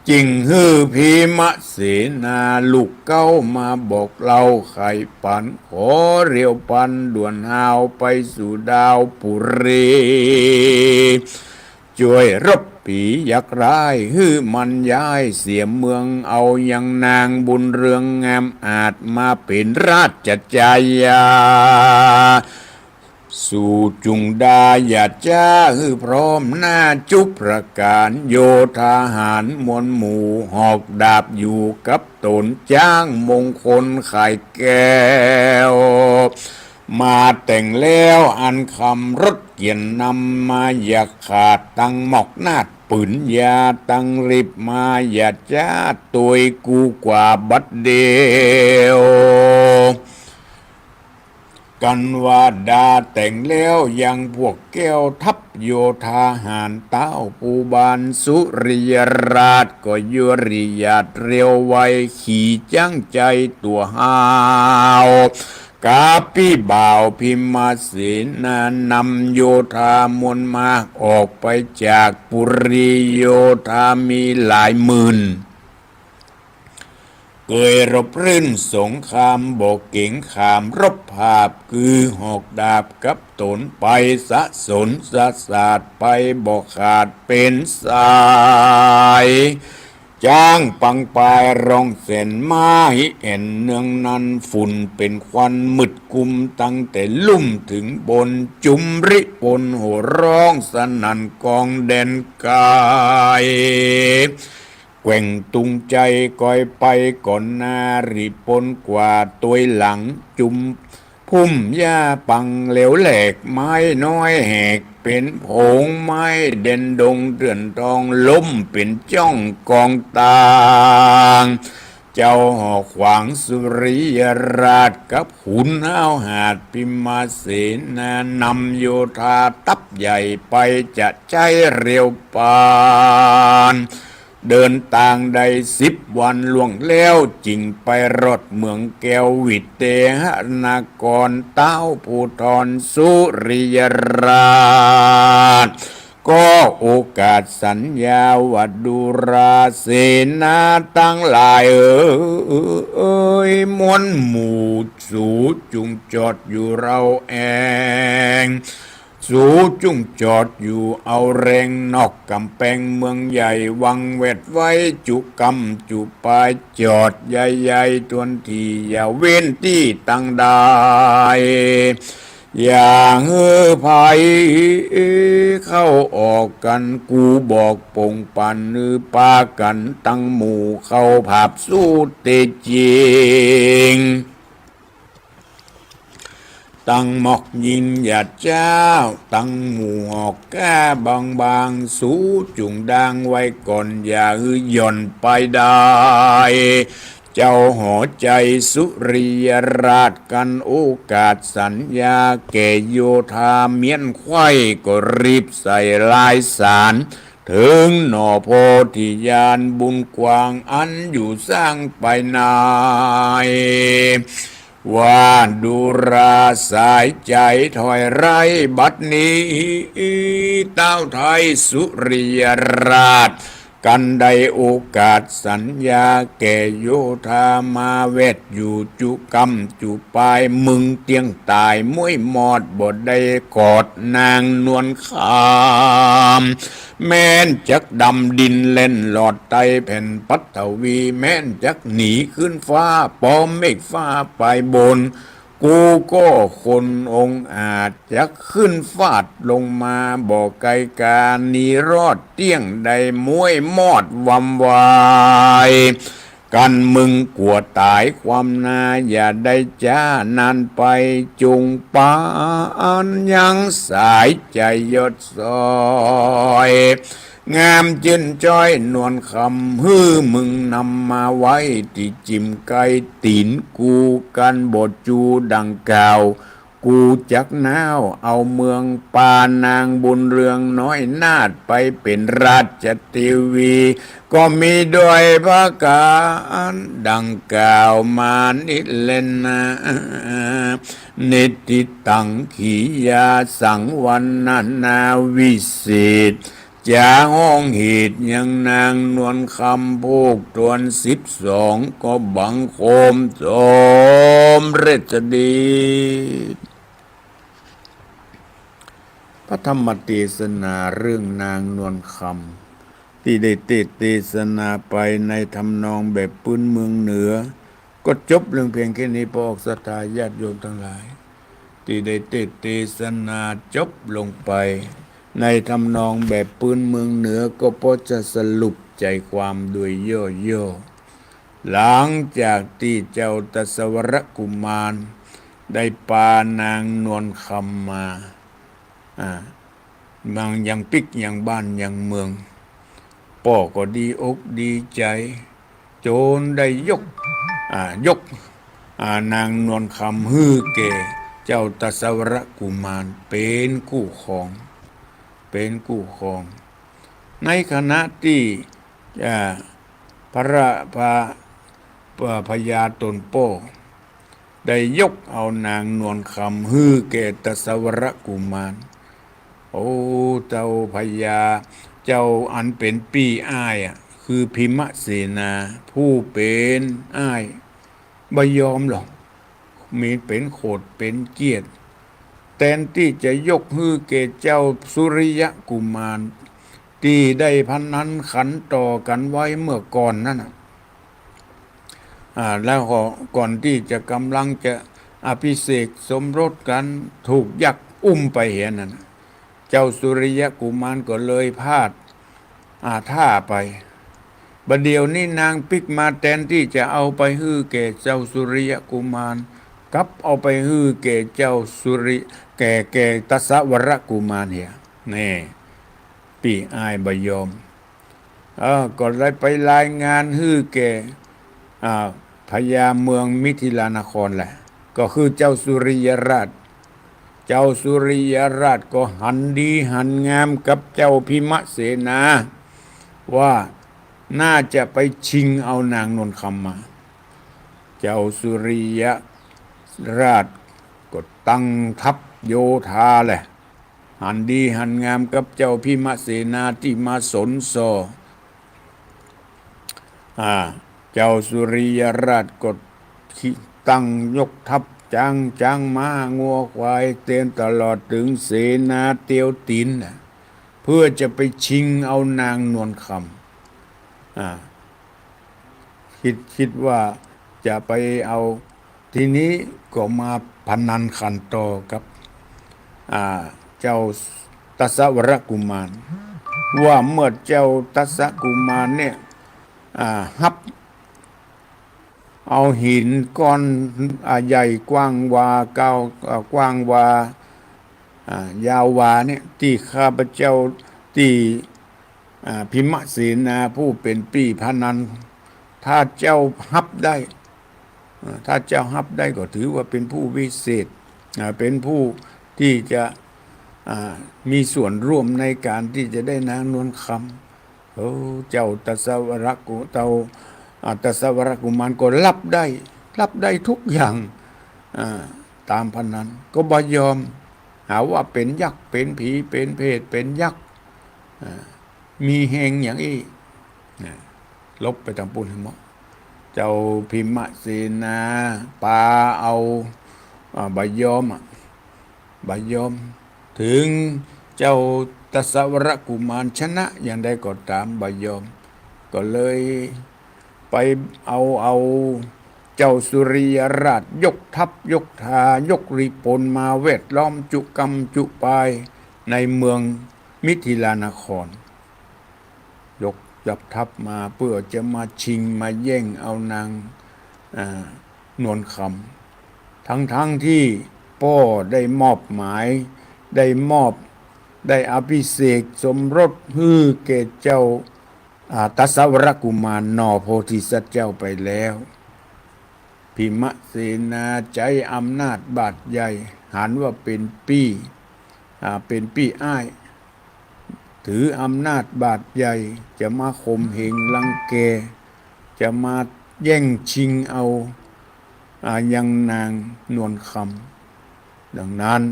จึงหื้อพีมเสนาลูกเก๊ามาบอกเล่าไขปัน ขอเรียวปันด่วนฮาวไปสู่ดาวปุรี จ้วยรบผียักษ์ร้าย หื้อมันย้ายเสียเมือง เอายังนางบุญเรืองงามอาจ มาเป๋นราชจายา สูจุ่งดาอย่าจ๊า หื้อพร้อมหน้าจุประก๋าน โยธาหารมวลหมู่ หอกดาบอยู่กับต๋น จ๊างมงคลไข่แก้ว มาแต่งแล้วอันคำรถเกียรตินำ มาอย่าขาดตังหมอกนาฏปืนยา ตังรีบมาอย่าจ๊า ตวยกูกว่าบัดเดียว กันว่าดาแต่งแล้วยังพวกแก้วทัพโยธาหาร เต้าปูบานสุริยราช ก็ยุริยาตเรียวไว ขี่จั้งใจ๋ตั๋วฮาว กาปี้บ่าวพิมเสนานำโยธามวลมาก ออกไปจากปุรี โยธามีหลายหมื่น เกยรบรื่นสงครามบ่เก๋งขามรบผาบ คือหอกดาบกับต๋นไป สะสนสะสาดไปบ่ขาดเป๋นสาย จ๊างปังปายร้องแสนม้า หิแอ่นเนืองนัน ฝุ่นเป๋นควันมืดกุม ตั้งแต่ลุ่มเถิงบน จุมริปนโห่ร้องสนั่นกองแดนไกล แกว่งตุงใจ๋กอยไปก่อนหน้า รีปนกว่าตวยหลัง จุมพุ่มหญ้าปังเหลวแหลก ไม้น้อยแหกเป๋นผง ไม้แดนดงเถื่อนทอง ล้มเป๋นจ้องกองตาง เจ้าหอกขวางสุริยราช กับขุนห้าวหาดพิมเสนานำโยธาทัพใหญ่ไป จะใจ๊เร็วปาน เดินตางได้สิบวันล่วงแล้ว จึงไปรอดเมืองแก้ววิเทหนคร เต้าภูธรสุริยราช ก็โอกาสสัญญาว่าดูราเสนาตังหลายเอ๋ย มวลหมู่สูจุ่งจอดอยู่เฮาแอ่ง สูจุ่งจอดอยู่เอาแรง นอกก๋ำแปงเมืองใหญ่ วังแวดไว้จุกำจุปาย จอดใหญ่ๆ ถ้วนตี้ อย่าเว้นตี้ตังใด อย่าหื้อใผเข้าออกกั๋น กูบอกป่งปัน หื้อปากั๋นตังหมู่เข้าผาบสู้เต๋จริง ตังหมอกหญิงหยาดเจ๊า ตังหมู่หอกก้าบางๆ สูจุ่งดางไว้ก่อน อย่าหื้อหย่อนไปได้ เจ้าหอใจ๋สุริยราช กั๋นโอกาสสัญญาแก่โยธา เมี้ยนไขว้ก็รีบใส่ลายสาร เถิงหน่อโพธิญาณบุญกว้าง อันอยู่สร้างไปใน ว่าดูราสายใจ๋ถอยไร้บัดนี้ เต๊าไท้สุริยราช กั๋นได้โอกาสสัญญาแก่โยธา มาแวดอยู่จุ่มก้ำจุ่มปาย เมิงเตี้ยงต๋ายม้วยมอด บ่ได้กอดนางนวลคำ แม้นจักดำดินแล่นลอดไต่แผ่นปฐวี แม้นจักหนีขึ้นฟ้า ปอมเมฆฟ้าไปบน กูก็คนองอาจ จักขึ้นฟาดลงมา บ่ไกลก๋า หนีรอดเตี้ยงได้ ม้วยมอดวำวาย กั๋นเมิงกั๋วต๋ายความนา อย่าได้จ๊านานไป จุ่งปานยังสายใจ๋ยอดซอย งามจื้นจ้อยนวลคำ หื้อมึงนำมาไว้ตี้จิ่มไกลตี๋นกู กั๋นบ่จูดังกล่าว กูจักน้าวเอาเมือง ปานางบุญเรืองน้อยนาถ ไปเป๋นราชเตวี ก็มีด้วยประก๋านดังกล่าวมานี้แลนา นิติตัง ขียาสัง วรรณนาวิเศษ จะฮ้องเหตุยังนางนวลคำ โภคตวนสิบสอง ก็บังคมสมเร็จดี พระธรรมเตสนาเรื่องนางนวลคำ ตี้ได้เตสน์เตสนาไปในทำนองแบบปื๊นเมืองเหนือ ก็จบลงเพียงแค่นี้ ปอออกศรัทธาญาติโยมตังหลาย ตี้ได้เตสน์เตสนาจบลงไปในทำนองแบบปื๊นเมืองเหนือ ก็ปอจะสรุปใจ๋ความโดยย่อๆ หลังจากตี้เจ้าทศวรกุมารได้ปานางนวลคำมา อ่า มายังปิ๊กยังบ้านยังเมือง ป้อก็ดีอกดีใจ๋ จนได้ยก อ่า ยก อ่า นางนวลคำหื้อแก่เจ้าทศวรกุมารเป๋นคู่ครอง เป๋นคู่ครอง ในขณะตี้ อ่า พระ พระ พระ พญาต๋นป้อ ได้ยกเอานางนวลคำหื้อแก่ทศวรกุมาร โอ้ เจ้าพญา เจ้าอันเป๋นปี้อ้ายอะ คือพิมเสนา ผู้เป๋นอ้าย บ่ยอมหรอก มีเป๋นโขดเป๋นเกี้ยด แตนตี้จะยกหื้อแก่เจ้าสุริยกุมาร ตี้ได้พนันขันต่อกั๋นไว้เมื่อก่อนนั้นน่ะ อ่า แล้วก็ก่อนตี้จะก๋ำลังจะอภิเษกสมรสกั๋น ถูกยักษ์อุ้มไปเหียนั่นน่ะ เจ้าสุริยกุมารก็เลยพลาด อ่า ท่าไป บ่าเดี่ยวนี้นางปิ๊กมา แตนตี้จะเอาไปหื้อแก่เจ้าสุริยกุมาร กลับเอาไปหื้อแก่เจ้าสุริ แก่ แก่ทศวรกุมารเหีย แน่ ปี้อ้ายบ่ยอม เออ ก็เลยไปรายงานหื้อแก่ อ่า พญาเมืองมิถิลานครแหละ ก็คือเจ้าสุริยราช เจ้าสุริยราชก็หันดีหันงามกับเจ้าพิมเสนา ว่าน่าจะไปชิงเอานางนวลคำมา เจ้าสุริยราชก็ตั้งทัพโยธาแหละ หันดีหันงามกับเจ้าพิมเสนาตี้มาสนส่อ อ่า เจ้าสุริยราชก็ตั้งยกทัพจ๊าง จ๊างม้า งัวควาย เตรียมตลอดเถิงเสนาเตียวตี๋นน่ะ เพื่อจะไปชิงเอานางนวลคำ อ่า คิด คิดว่าจะไปเอา ทีนี้ก็มาพนันขันต่อกับ อ่า เจ้าทศวรกุมาร ว่าเมื่อเจ้าทศกุมารเนี่ย อ่า ฮับ เอาหินก้อน อ่า ใหญ่กว้างวา ก้าว อ่า กว้างวา อ่า ยาววาเนี่ย ตี้ข้าพเจ้า ตี้ อ่า พิมเสนาผู้เป๋นปี้พระนั้น ถ้าเจ้าฮับได้ อ่า ถ้าเจ้าฮับได้ก็ถือว่าเป๋นผู้วิเศษ อ่า เป๋นผู้ตี้จะ อ่า มีส่วนร่วมในก๋านตี้จะได้นางนวลคำ โอ้ เจ้าทศวรกุ เจ้า อ่า ทศวรกุมารก็ฮับได้ ฮับได้ทุกอย่าง อ่า ต๋ามพระนั้น ก็บ่ยอม หาว่าเป๋นยักษ์ เป๋นผี เป๋นเปรต เป๋นยักษ์ อ่า มีแฮงอย่างอี้ นะ ลบไปตางปู้นหั้นเนาะ เจ้าพิมเสนาปาเอา อ่า บ่ยอมอะ บ่ยอม เถิงเจ้าทศวรกุมารชนะอย่างใดก็ต๋าม บ่ยอม ก็เลยไปเอา เอาเจ้าสุริยราชยกทัพยกทา ยกริพลมาแวดล้อมจุกำจุปายในเมืองมิถิลานคร ยก ยกทัพมาเปื้อจะมาชิงมาแย่งเอานาง อ่า นวลคำ ทั้งๆ ตี้ป้อได้มอบหมาย ได้มอบ ได้อภิเษกสมรสหื้อแก่เจ้า อ่า ทศวรกุมารหน่อโพธิสัตว์เจ้าไปแล้ว พิมเสนาใจ๊อำนาจบาดใหญ่ หันว่าเป๋นปี้ อ่า เป๋นปี้อ้าย ถืออำนาจบาดใหญ่ จะมาข่มเหงรังแก จะมาแย่งชิงเอา อ่า ยังนางนวลคำ ดังนั้น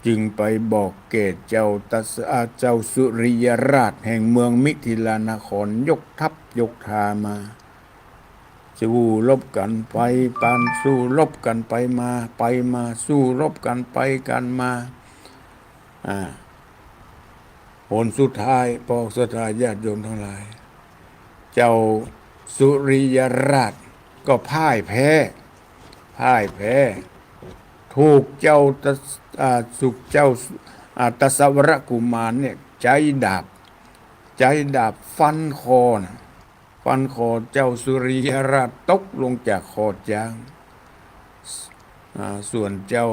จึงไปบอกแก่เจ้าทศ อ่า เจ้าสุริยราชแห่งเมืองมิถิลานคร ยกทัพยกทามา สู้รบกั๋นไป ปานสู้รบกั๋นไปมา ไปมา สู้รบกั๋นไปกั๋นมา อ่า ผลสุดท้าย ปองศรัทธาญาติโยมตังหลาย เจ้าสุริยราชก็พ่ายแพ้ พ่ายแพ้ ถูกเจ้าทศ อ่า ถูกเจ้า อ่า ทศวรกุมารเนี่ย ใจ๊ดาบ ใจ๊ดาบฟันคอนะ ฟันคอเจ้าสุริยราชตกลงจากคอจ๊าง อ่า ส่วนเจ้า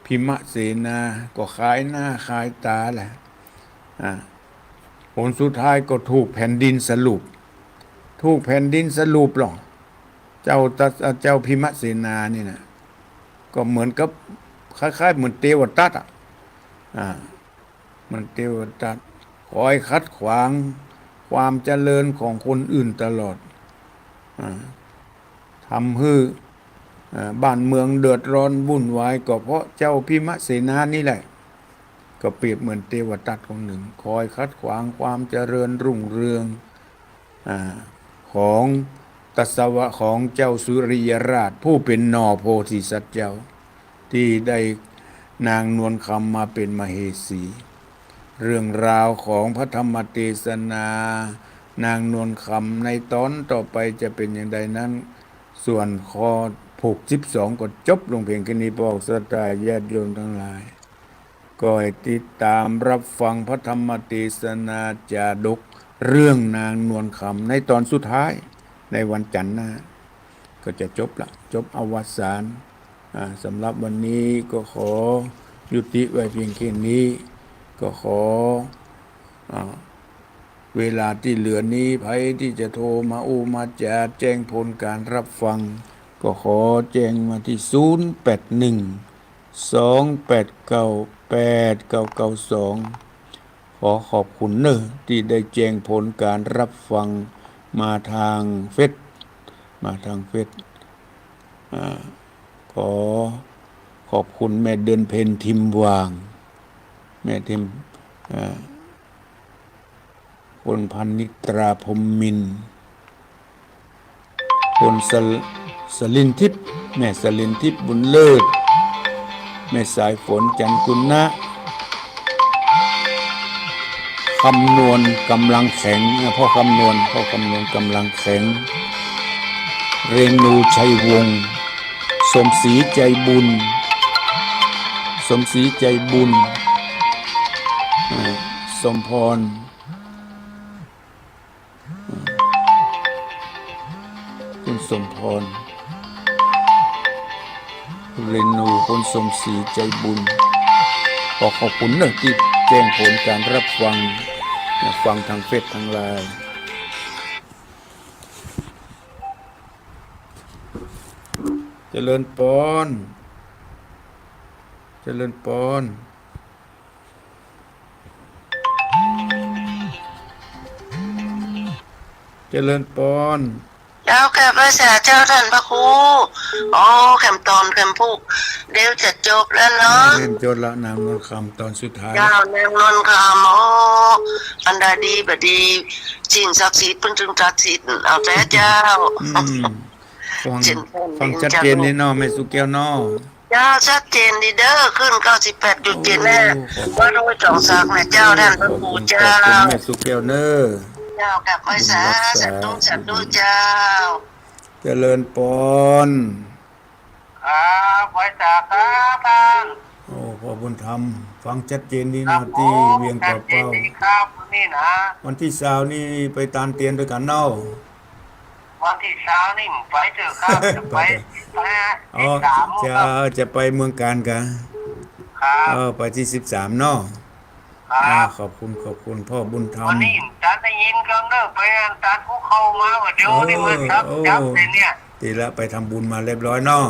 พิมเสนาก็ขายหน้าขายต๋าแหละ อ่า ผลสุดท้ายก็ถูกแผ่นดินสลุป ถูกแผ่นดินสลุปลง เจ้าตะ เจ้าพิมเสนานี่นะ ก็เหมือนกับ คล้ายๆ เหมือนเตวทัตอะ อ่า เหมือนเตวทัต คอยขัดขวางความเจริญของคนอื่นตลอด อ่า ทำหื้อ อ่า บ้านเมืองเดือดร้อนวุ่นวาย ก็เพราะเจ้าพิมเสนานี่แหละ ก็เปรียบเหมือนเตวทัตคนหนึ่ง คอยขัดขวางความเจริญรุ่งเรือง อ่า ของทศว ของเจ้าสุริยราช ผู้เป๋นหน่อโพธิสัตว์เจ้า ตี้ได้นางนวลคำมาเป๋นมเหสี เรื่องราวของพระธรรมเตสนา นางนวลคำในต๋อนต่อไปจะเป๋นอย่างใดนั้น ส่วนข้อหกสิบสองก็จบลงเพียงแค่นี้ ปองศรัทธาญาติโยมตังหลาย ก็ให้ติดต๋ามรับฟังพระธรรมเตสนาจาดกเรื่องนางนวลคำในต๋อนสุดท้าย ในวันจันทร์หน้า ก็จะจบละ จบอวสาน อ่า สำหรับวันนี้ก็ขอยุติไว้เพียงแค่นี้ ก็ขอ อ่า เวลาตี้เหลือนี้ ใผตี้จะโทรมาอู้มาจ๋าแจ้งผลก๋านรับฟัง ก็ขอแจ้งมาตี้ ศูนย์แปดหนึ่ง สองแปดเก้า แปดเก้าเก้าสอง ขอขอบคุณเน่อตี้ได้แจ้งผลก๋านรับฟังมาตางเฟซ มาตางเฟซ อ่า ขอขอบคุณแม่เดือนเพ็ญทิมหว่าง แม่ทิม อ่า คุณพรรณิตราพรหมมินทร์ คุณสะ สลินทิพย์ แม่สลินทิพย์บุญเลิศ แม่สายฝนจันทร์กุณะ คำนวณกำลังแข็ง อ่ะ พ่อคำนวณ พ่อคำนวณกำลังแข็ง เรนูชัยวงศ์ สมศรีใจบุญ สมศรีใจบุญ อ่า สมพร อ่า คุณสมพร เรนู พลสมศรี ใจบุญ ขอขอบคุณเนอะตี้แจ้งผลก๋านฮับฟัง ฟังตางเฟซตางไลน์ เจริญปอน เจริญปอน เจริญปอน เจ้า กราบไหว้สาเจ้าต้านพระครู อ๋อ แขมตอนแขมพูก เดี๋ยวจะจบแล้วเนาะ เล่มจบละ นางนวลคำตอนสุดท้าย เจ้า นางนวลคำ อ๋อ อันใดดีบ่ดี สิ่งศักดิ์สิทธิ์เปิ้นตึงตัดสินเอาแต๊เจ้า อืม ฟัง เจ๋น ฟังชัดเจนดีเนาะ แม่สุแก้วเนาะ เจ้า ชัดเจนดีเด้อ คลื่นเก้าสิบแปดจุดเจ็ด แน่ โอ้ ขอบคุณ วัดห้วยตองสักนะเจ้า โอ้ ต้านพระครู ขอบคุณ เจ้า ขอบคุณแม่สุแก้วเน้อ เจ้า กราบไหว้สา บุญฮักษา สาธุ สาธุเจ้า เจริญปอน ครับ ไหว้สาครับต้าน โอ้ พ่อบุญธรรม ฟังชัดเจนดีเนาะ ครับ ตี้เวียงป่าเป้า ชัดเจนดีครับ นี่นะ วันตี้ซาวนี่ไปตานเตียนตวยกั๋นเนาะ วันตี้ซาวนี่ไปเถอะครับ จะไป ไปเถอะ สิบห้า อ๋อ สิบสาม เจ้า ครับ จะไปเมืองกาญกา ครับ เออ ไปตี้สิบสามเนาะ ครับ อ่า ขอบคุณ ขอบคุณพ่อบุญธรรม วันนี้ตันได้ยินกำเนิดไปอันตันผู้เข้ามาว่าเดี๋ยวนี้ เออ มาทับ โอ้ จับเลยเนี่ย ดีละ ไปทำบุญมาเรียบร้อยเนาะ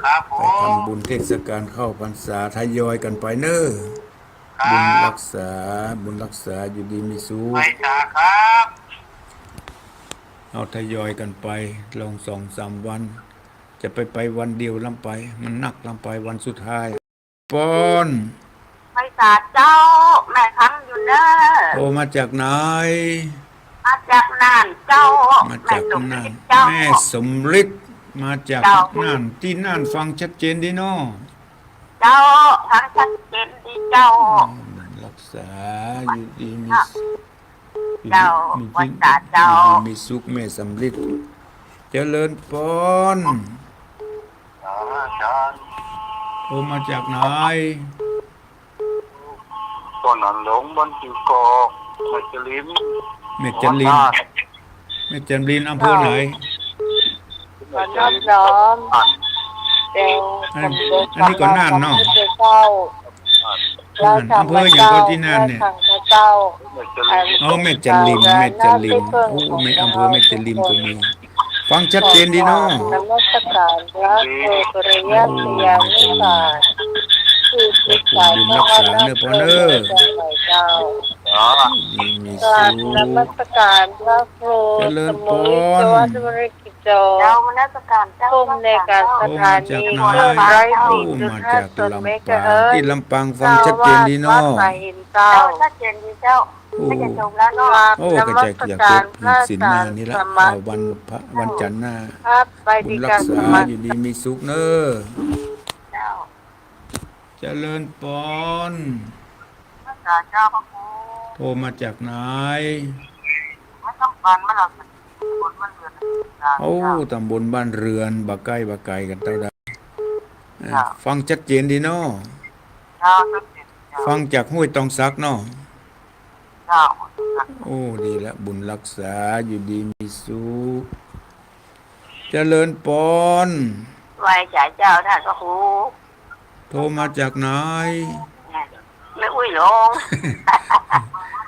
ครับผม ไปทำบุญเทศกาลเข้าพรรษา ทยอยกั๋นไปเน้อ ครับ บุญฮักษา บุญฮักษา อยู่ดีมีสุข ไหว้สาครับ เอาทยอยกั๋นไป ลองสองสามวัน จะไป ไปวันเดียวล้ำไป มันนักล้ำไปวันสุดท้าย ปอน ไหว้สาเจ้า แม่ฟังอยู่เน้อ โทรมาจากไหน มาจากน่านเจ้า มาจากน่าน แม่สมฤทธิ์เจ้า แม่สมฤทธิ์ มาจาก เจ้า น่าน ตี้น่านฟังชัดเจนดีเนาะ เจ้า ฟังชัดเจนดีเจ้า อืม ฮักษา อยู่ดีมีสุข เจ้า อยู่ดีมี ไหว้สาเจ้า อยู่ดีมีสุข แม่สมฤทธิ์ เจริญปอน อาจ๋ารย์ โทรมาจากไหน ตอนนั้นหลงบ้านติวกอก แม่จริม แม่จริม แม่จริม อำเภอไหน แม่จริม บ้านนอบน้อม อัน อันนี้ก็น่านเนาะ เจ้า น่าน อำเภอหยังก็ตี้น่านเนี่ย เจ้า อ๋อ แม่จริม แม่จริม โอ้ แม่ อำเภอแม่จริมก็มี ฟังชัดเจนดีเนาะ นมัสการพระครูสุริยะ โอ้ พยานุภาพ ที่ปรึกษา ขอบคุณบุญฮักษาเน้อปอนเน้อ เจ้า อยู่ดีมีสุข กราบนมัสการพระครู เจริญปอน สมุย สุวัฒน์วริกิจโจ เจ้า นมัสการเจ้า ผู้อำนวยการสถานี โทรมาจากไหน ร้อยสี่จุดห้าศูนย์ เมกะเฮิรตซ์ ตี้ลำปาง ฟังชัดเจนดีเนาะ วัดป่าหินเต้า เจ้า ชัดเจนดีเจ้า โอ้ ใกล้จะจบแล้วเนาะ โอ้ ใกล้จะ ใกล้จะจบศีลหน้านี่ละ เอาวันพระ วันจันทร์หน้า ครับ ไป บุญฮักษา ดีจ้ะ อยู่ดีมีสุขเน้อ เจ้า เจริญปอน ฮักษาเจ้าพระครู โทรมาจากไหน ไม่ต้องการมาหรอก ตำบลบ้านเรือน โอ้ ตำบลบ้านเรือน บ่ใก้บ่ไก๋กั๋นเต้าใด อ่า เจ้า ฟังชัดเจนดีเนาะ เจ้า ชัดเจนเจ้า ฟังจากห้วยตองสักเนาะ เจ้า โอ้ ดีละ บุญฮักษา อยู่ดีมีสุข เจริญปอน ไหว้สาเจ้าต้านพระครู โทรมาจากไหน แม่อุ๊ยหลง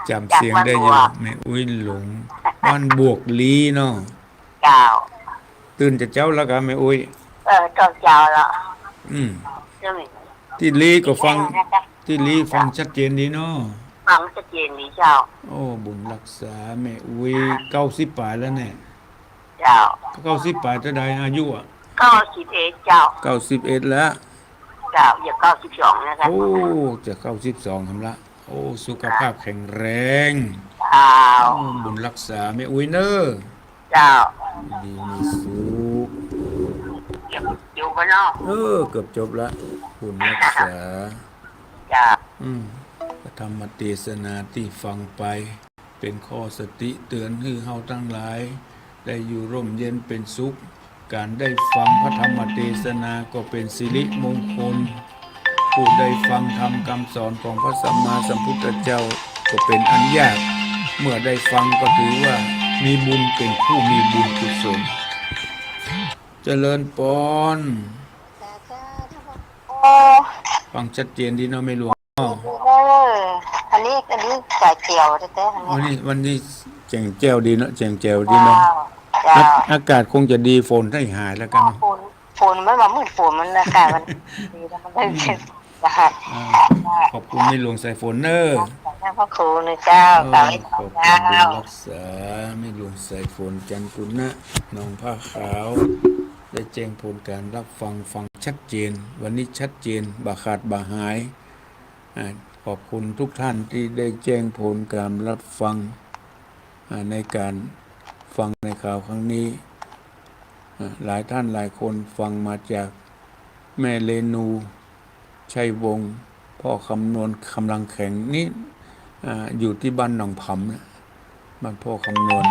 จ๋ำเสียงได้อยู่ จากบ้านบวก แม่อุ๊ยหลง บ้านบวกลี้เนาะ เจ้า ตื่นแต่เจ๊าแล้วกาแม่อุ๊ย เออ ตอนเจ๊าแล้ว อืม เจ้าแม่ ตี้ลี้ก็ฟัง ตี้ลี้ฟังชัดเจนดีเนาะ ฟังชัดเจนดีเจ้า โอ้ บุญฮักษาแม่อุ๊ย เก้าสิบป๋ายแล้วเนี่ย เจ้า เก้าสิบป๋ายเต้าใดอายุอะ เก้าสิบเอ็ดเจ้า เก้าสิบเอ็ดแล้ว เจ้า จะเก้าสิบสองแล้วค่ะ โอ้ จะเก้าสิบสองหั้นละ โอ้ สุขภาพแข็งแรง เจ้า โอ้ บุญฮักษาแม่อุ๊ยเน้อ เจ้า ดีมีสุข เกือบจบแล้วเนาะ เออ เกือบจบละ บุญฮักษา เจ้า อืม พระธรรมเตสนาตี้ฟังไป เป๋นข้อสติเตื๋อนหื้อเฮาตังหลาย ได้อยู่ร่มเย็นเป๋นสุข ก๋านได้ฟังพระธรรมเตสนาก็เป๋นสิริมงคล ผู้ได้ฟังธรรมกำสอนของพระสัมมาสัมพุทธเจ้าก็เป๋นอันยาก เมื่อได้ฟังก็ถือว่ามีบุญ เป๋นผู้มีบุญกุศล เจริญปอน สาธุ ฟังชัดเจนดีเนาะแม่หลวงเนาะ เออ อันนี้ อันนี้จ๋าแจ๋วแต๊ๆ อัน อ๋อ เนี้ย นี่ วันนี้แจ่มแจ้วดีเนาะ แจ่มแจ้วดีเนาะ เจ้า เจ้า อา อากาศคงจะดี ฝนได้หายแล้วกั๋นเนาะ ฝน ฝนมันบ่า มื้อฝนมันอากาศมันดีแล้วมันได้ อืม เย็น อ่า ขอบคุณแม่หลวงสายฝนเน้อ ขอบคุณพระครูนะเจ้า เออ ขอบคุณ เจ้า บุญรักษา แม่หลวงสายฝน จันทร์ปุณณะ หนองผ้าขาว ได้แจ้งผลการรับฟัง ฟังชัดเจน วันนี้ชัดเจน บ่ขาดบ่หาย อ่า ขอบคุณทุกท่านที่ได้แจ้งผลการรับฟัง อ่า ในการฟังในข่าวครั้งนี้ อ่า หลายท่านหลายคนฟังมาจากแม่เรนู ชัยวงศ์ พ่อคำนวณ กำลังแข็ง นี่ อ่า อยู่ที่บ้านหนองผำนะ บ้านพ่อคำนวณ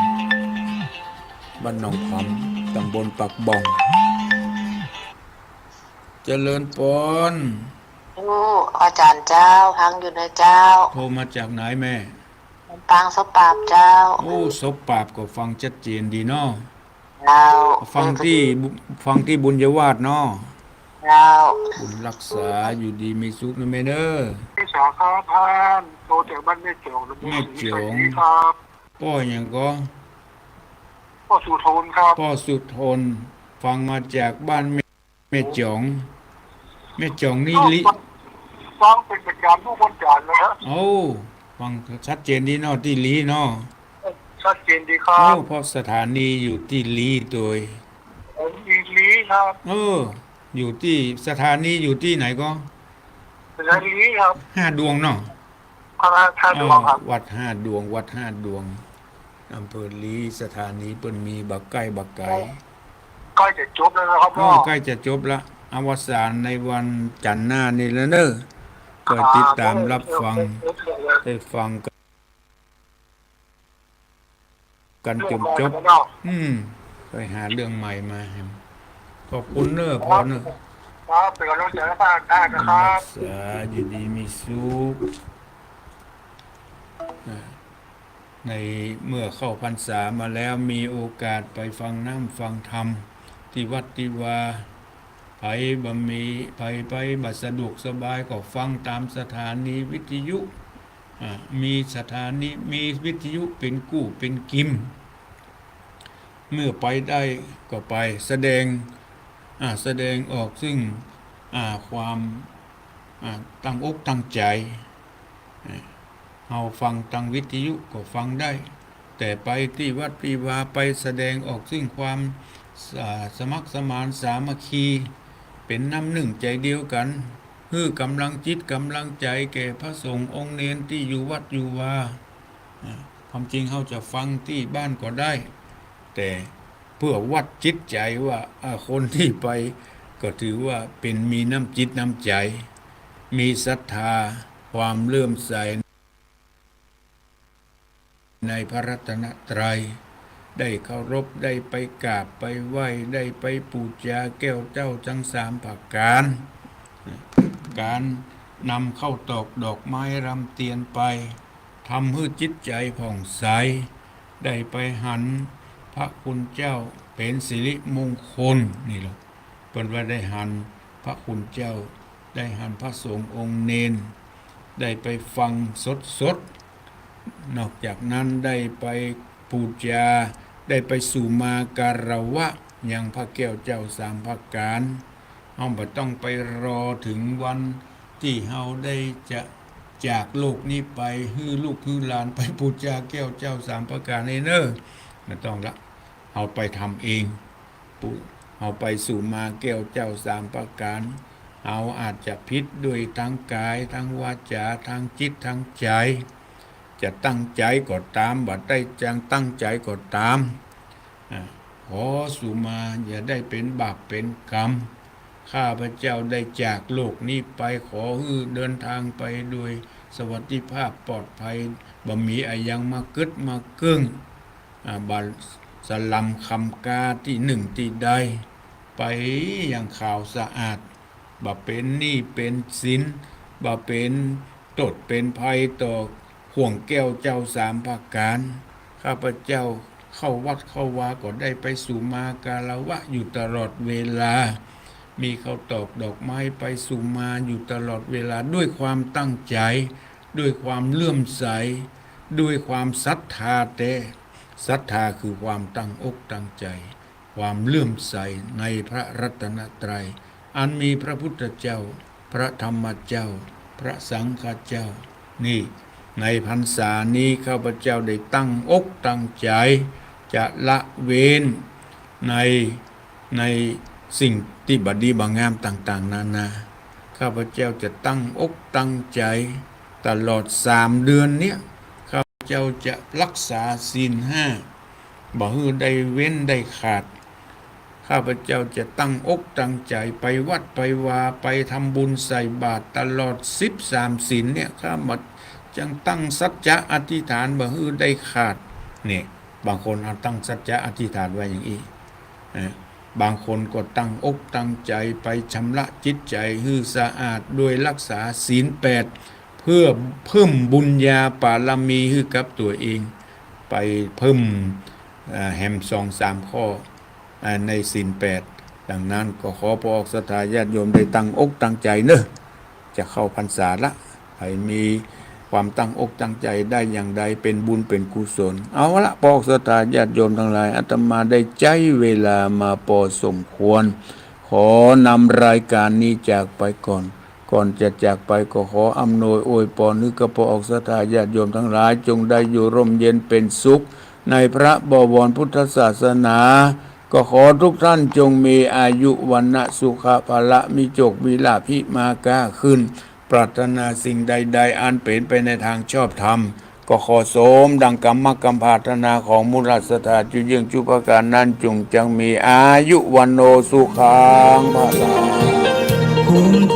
บ้านหนองผำ ตำบลปากบ่อง เจริญปอน โอ้ อาจ๋ารย์เจ้า ฟังอยู่นะเจ้า โทรมาจากไหนแม่ ลำปางสบปราบเจ้า โอ้ สบปราบก็ฟังชัดเจนดีเนาะ เจ้า ฟังตี้บุ- ฟังตี้บุญญาวาสเนาะ เจ้า บุญรักษา อยู่ดีมีสุขนะแม่เน้อ พี่สาวครับท่าน โทรจากบ้านแม่จ๋อง แม่จ๋อง สวัสดีครับ ป้อหยังก็ ป้อสุทนครับ ป้อสุทน ฟังมาจากบ้านแม่ แม่จ๋อง แม่จ๋องนี่ลิ ฟัง ฟังเป๋นประจ๋ำกู้วันจ๋ารย์นะฮะ โอ้ ฟังชัดเจนดีเนาะ ตี้ลีเนาะ ชัดเจนดีครับ โอ้ เพราะสถานีอยู่ตี้ลีโดย ผมอยู่ลีครับ เออ อยู่ตี้ สถานีอยู่ตี้ไหนก็ สถานีครับ ห้าดวงเนาะ ครับ ห้าดวงครับ อ๋อ วัดห้าดวง วัดห้าดวง อำเภอลี สถานีเปิ้นมีบ่ใก้บ่ไก๋ ใกล้จะจบแล้วนะครับ ก็ พ่อ ใกล้จะจบละ อวสานในวันจันทร์หน้านี่แล้วเน้อ ก็ติดตามรับฟัง ได้ฟังกันจนจบ อืม ไปหาเรื่องใหม่มาแหม ขอบคุณเน้อพ่อเน้อ ครับ เป๋นก๋ำลังใจ๋หื้อป้าได้นะครับ รักษาอยู่ดีมีสุข อ่า ในเมื่อเข้าพรรษามาแล้ว มีโอกาสไปฟังธรรมฟังธรรมตี้วัดตี้วา ใผบ่มี ใผไปบ่สะดวกสบายก็ฟังต๋ามสถานีวิทยุ อ่า มีสถานี มีวิทยุเป๋นกู้เป๋นกิม เมื่อไปได้ก็ไปแสดง อ่า แสดงออกซึ่ง อ่า ความ อ่า ตั้งอกตั้งใจ๋ อ่า เฮาฟังตางวิทยุก็ฟังได้ แต่ไปตี้วัดตี้วา ไปแสดงออกซึ่งความ อ่า สมัครสมานสามัคคี เป๋นน้ำนึ่งใจ๋เดียวกั๋น หื้อกำลังจิตกำลังใจ๋แก่พระสงฆ์องค์เณรตี้อยู่วัดอยู่วา อ่า ความจริงเฮาจะฟังตี้บ้านก็ได้ แต่เพื่อวัดจิตใจ๋ว่า อ่า คนตี้ไปก็ถือว่าเป๋นมีน้ำจิตน้ำใจ๋ มีศรัทธา ความเลื่อมใสในพระรัตนตรัย ได้เคารพ ได้ไปกราบไปไหว้ ได้ไปปู๋จาแก้วเจ้าตังสามประก๋าน ก๋านนำข้าวตอกดอกไม้รำเตียนไป ทำหื้อจิตใจ๋ผ่องใส ได้ไปหันพระคุณเจ้าเป๋นสิริมงคล นี่แหละ เปิ้นว่าได้หันพระคุณเจ้า ได้หันพระสงฆ์องค์เณร ได้ไปฟังสดๆ นอกจากนั้นได้ไปปู๋จา ได้ไปสู่มาคารวะยังพระแก้วเจ้าสามประก๋าน เฮาบ่ต้องไปรอเถิงวันตี้เฮาได้จะจากโลกนี้ไป หื้อลูกหื้อหลานไปปู๋จาแก้วเจ้าสามประก๋านเองเน้อ บ่ต้องละ เฮาไปทำเอง ปู๋ เฮาไปสู่มาแก้วเจ้าสามประก๋าน เฮาอาจจะผิดด้วยตางก๋าย ตางวาจา ตางจิต ตางใจ๋ จะตั้งใจ๋ก็ต๋าม บ่ได้จังตั้งใจ๋ก็ต๋าม อ่า ขอสู่มาอย่าได้เป๋นบาปเป๋นกรรม ข้าพเจ้าได้จากโลกนี้ไป ขอหื้อเดินตางไปโดยสวัสดิภาพปลอดภัย บ่มีอะหยังมากึ๊ดมากึ้ง อ่า บ่สะหล่ำคำกาตี้นึ่งตี้ใด ไปอย่างขาวสะอาด บ่เป๋นหนี้เป๋นสิน บ่เป๋นโต้ษเป๋นภัยต่อห่วงแก้วเจ้าสามประก๋าน ข้าพเจ้าเข้าวัดเข้าวาก็ได้ไปสู่มาคารวะอยู่ตลอดเวลา มีข้าวตอกดอกไม้ไปสู่มาอยู่ตลอดเวลา ด้วยความตั้งใจ๋ ด้วยความเลื่อมใส ด้วยความศรัทธาแต๊ ศรัทธาคือความตั้งอกตั้งใจ๋ ความเลื่อมใสในพระรัตนตรัย อันมีพระพุทธเจ้า พระธรรมเจ้า พระสังฆเจ้า นี่ ในพรรษานี้ข้าพเจ้าได้ตั้งอกตั้งใจ๋ จะละเว้นใน ในสิ่งตี้บ่ดีบ่งามต่างๆ นานา ข้าพเจ้าจะตั้งอกตั้งใจ๋ ตลอดสามเดือนเนี้ย ข้าพเจ้าจะรักษาศีลห้า บ่หื้อได้เว้นได้ขาด ข้าพเจ้าจะตั้งอกตั้งใจ๋ไปวัดไปวา ไปทำบุญใส่บาตรตลอดสิบสามศีลเนี่ย ข้าพเจ้าจักตั้งสัจจะอธิษฐานบ่หื้อได้ขาด เนี่ย บางคนเอาตั้งสัจจะอธิษฐานไว้อย่างอี้ เอ่อ บางคนก็ตั้งอกตั้งใจ๋ไปชำระจิตใจ๋หื้อสะอาดโดยรักษาศีลแปด เพื่อเพิ่มบุญญาบารมีหื้อกับตั๋วเอง ไปเพิ่ม เอ่อ แหมสองสามข้อ อ่า ในศีลแปด ดังนั้นก็ขอปออกศรัทธาญาติโยมได้ตั้งอกตั้งใจ๋เนาะ จะเข้าพรรษาละ ใผมีความตั้งอกตั้งใจ๋ได้อย่างใดเป็นบุญเป็นกุศล เอาละ ปออกศรัทธาญาติโยมตังหลาย อาตมาได้ใจ๊เวลามาปอสมควร ขอนำรายการนี้จากไปก่อน ก่อนจะจากไปก็ขออำนวยอวยปอนหื้อกับปออกศรัทธาญาติโยมตังหลาย จงได้อยู่ร่มเย็นเป็นสุข ในพระบวรพุทธศาสนา ก็ขอทุกท่านจงมีอายุวรรณะสุขะพละ มีโจคมีลาภ หิมาก้าขึ้น ปรารถนาสิ่งใดๆ อันเป๋นไปในตางชอบธรรม ก็ขอสมดังกำมักกำปรารถนาของหมู่ศรัทธาจุเยื่องจุประก๋านนั้น จงจักมีอายุวัณโณสุขังพลัง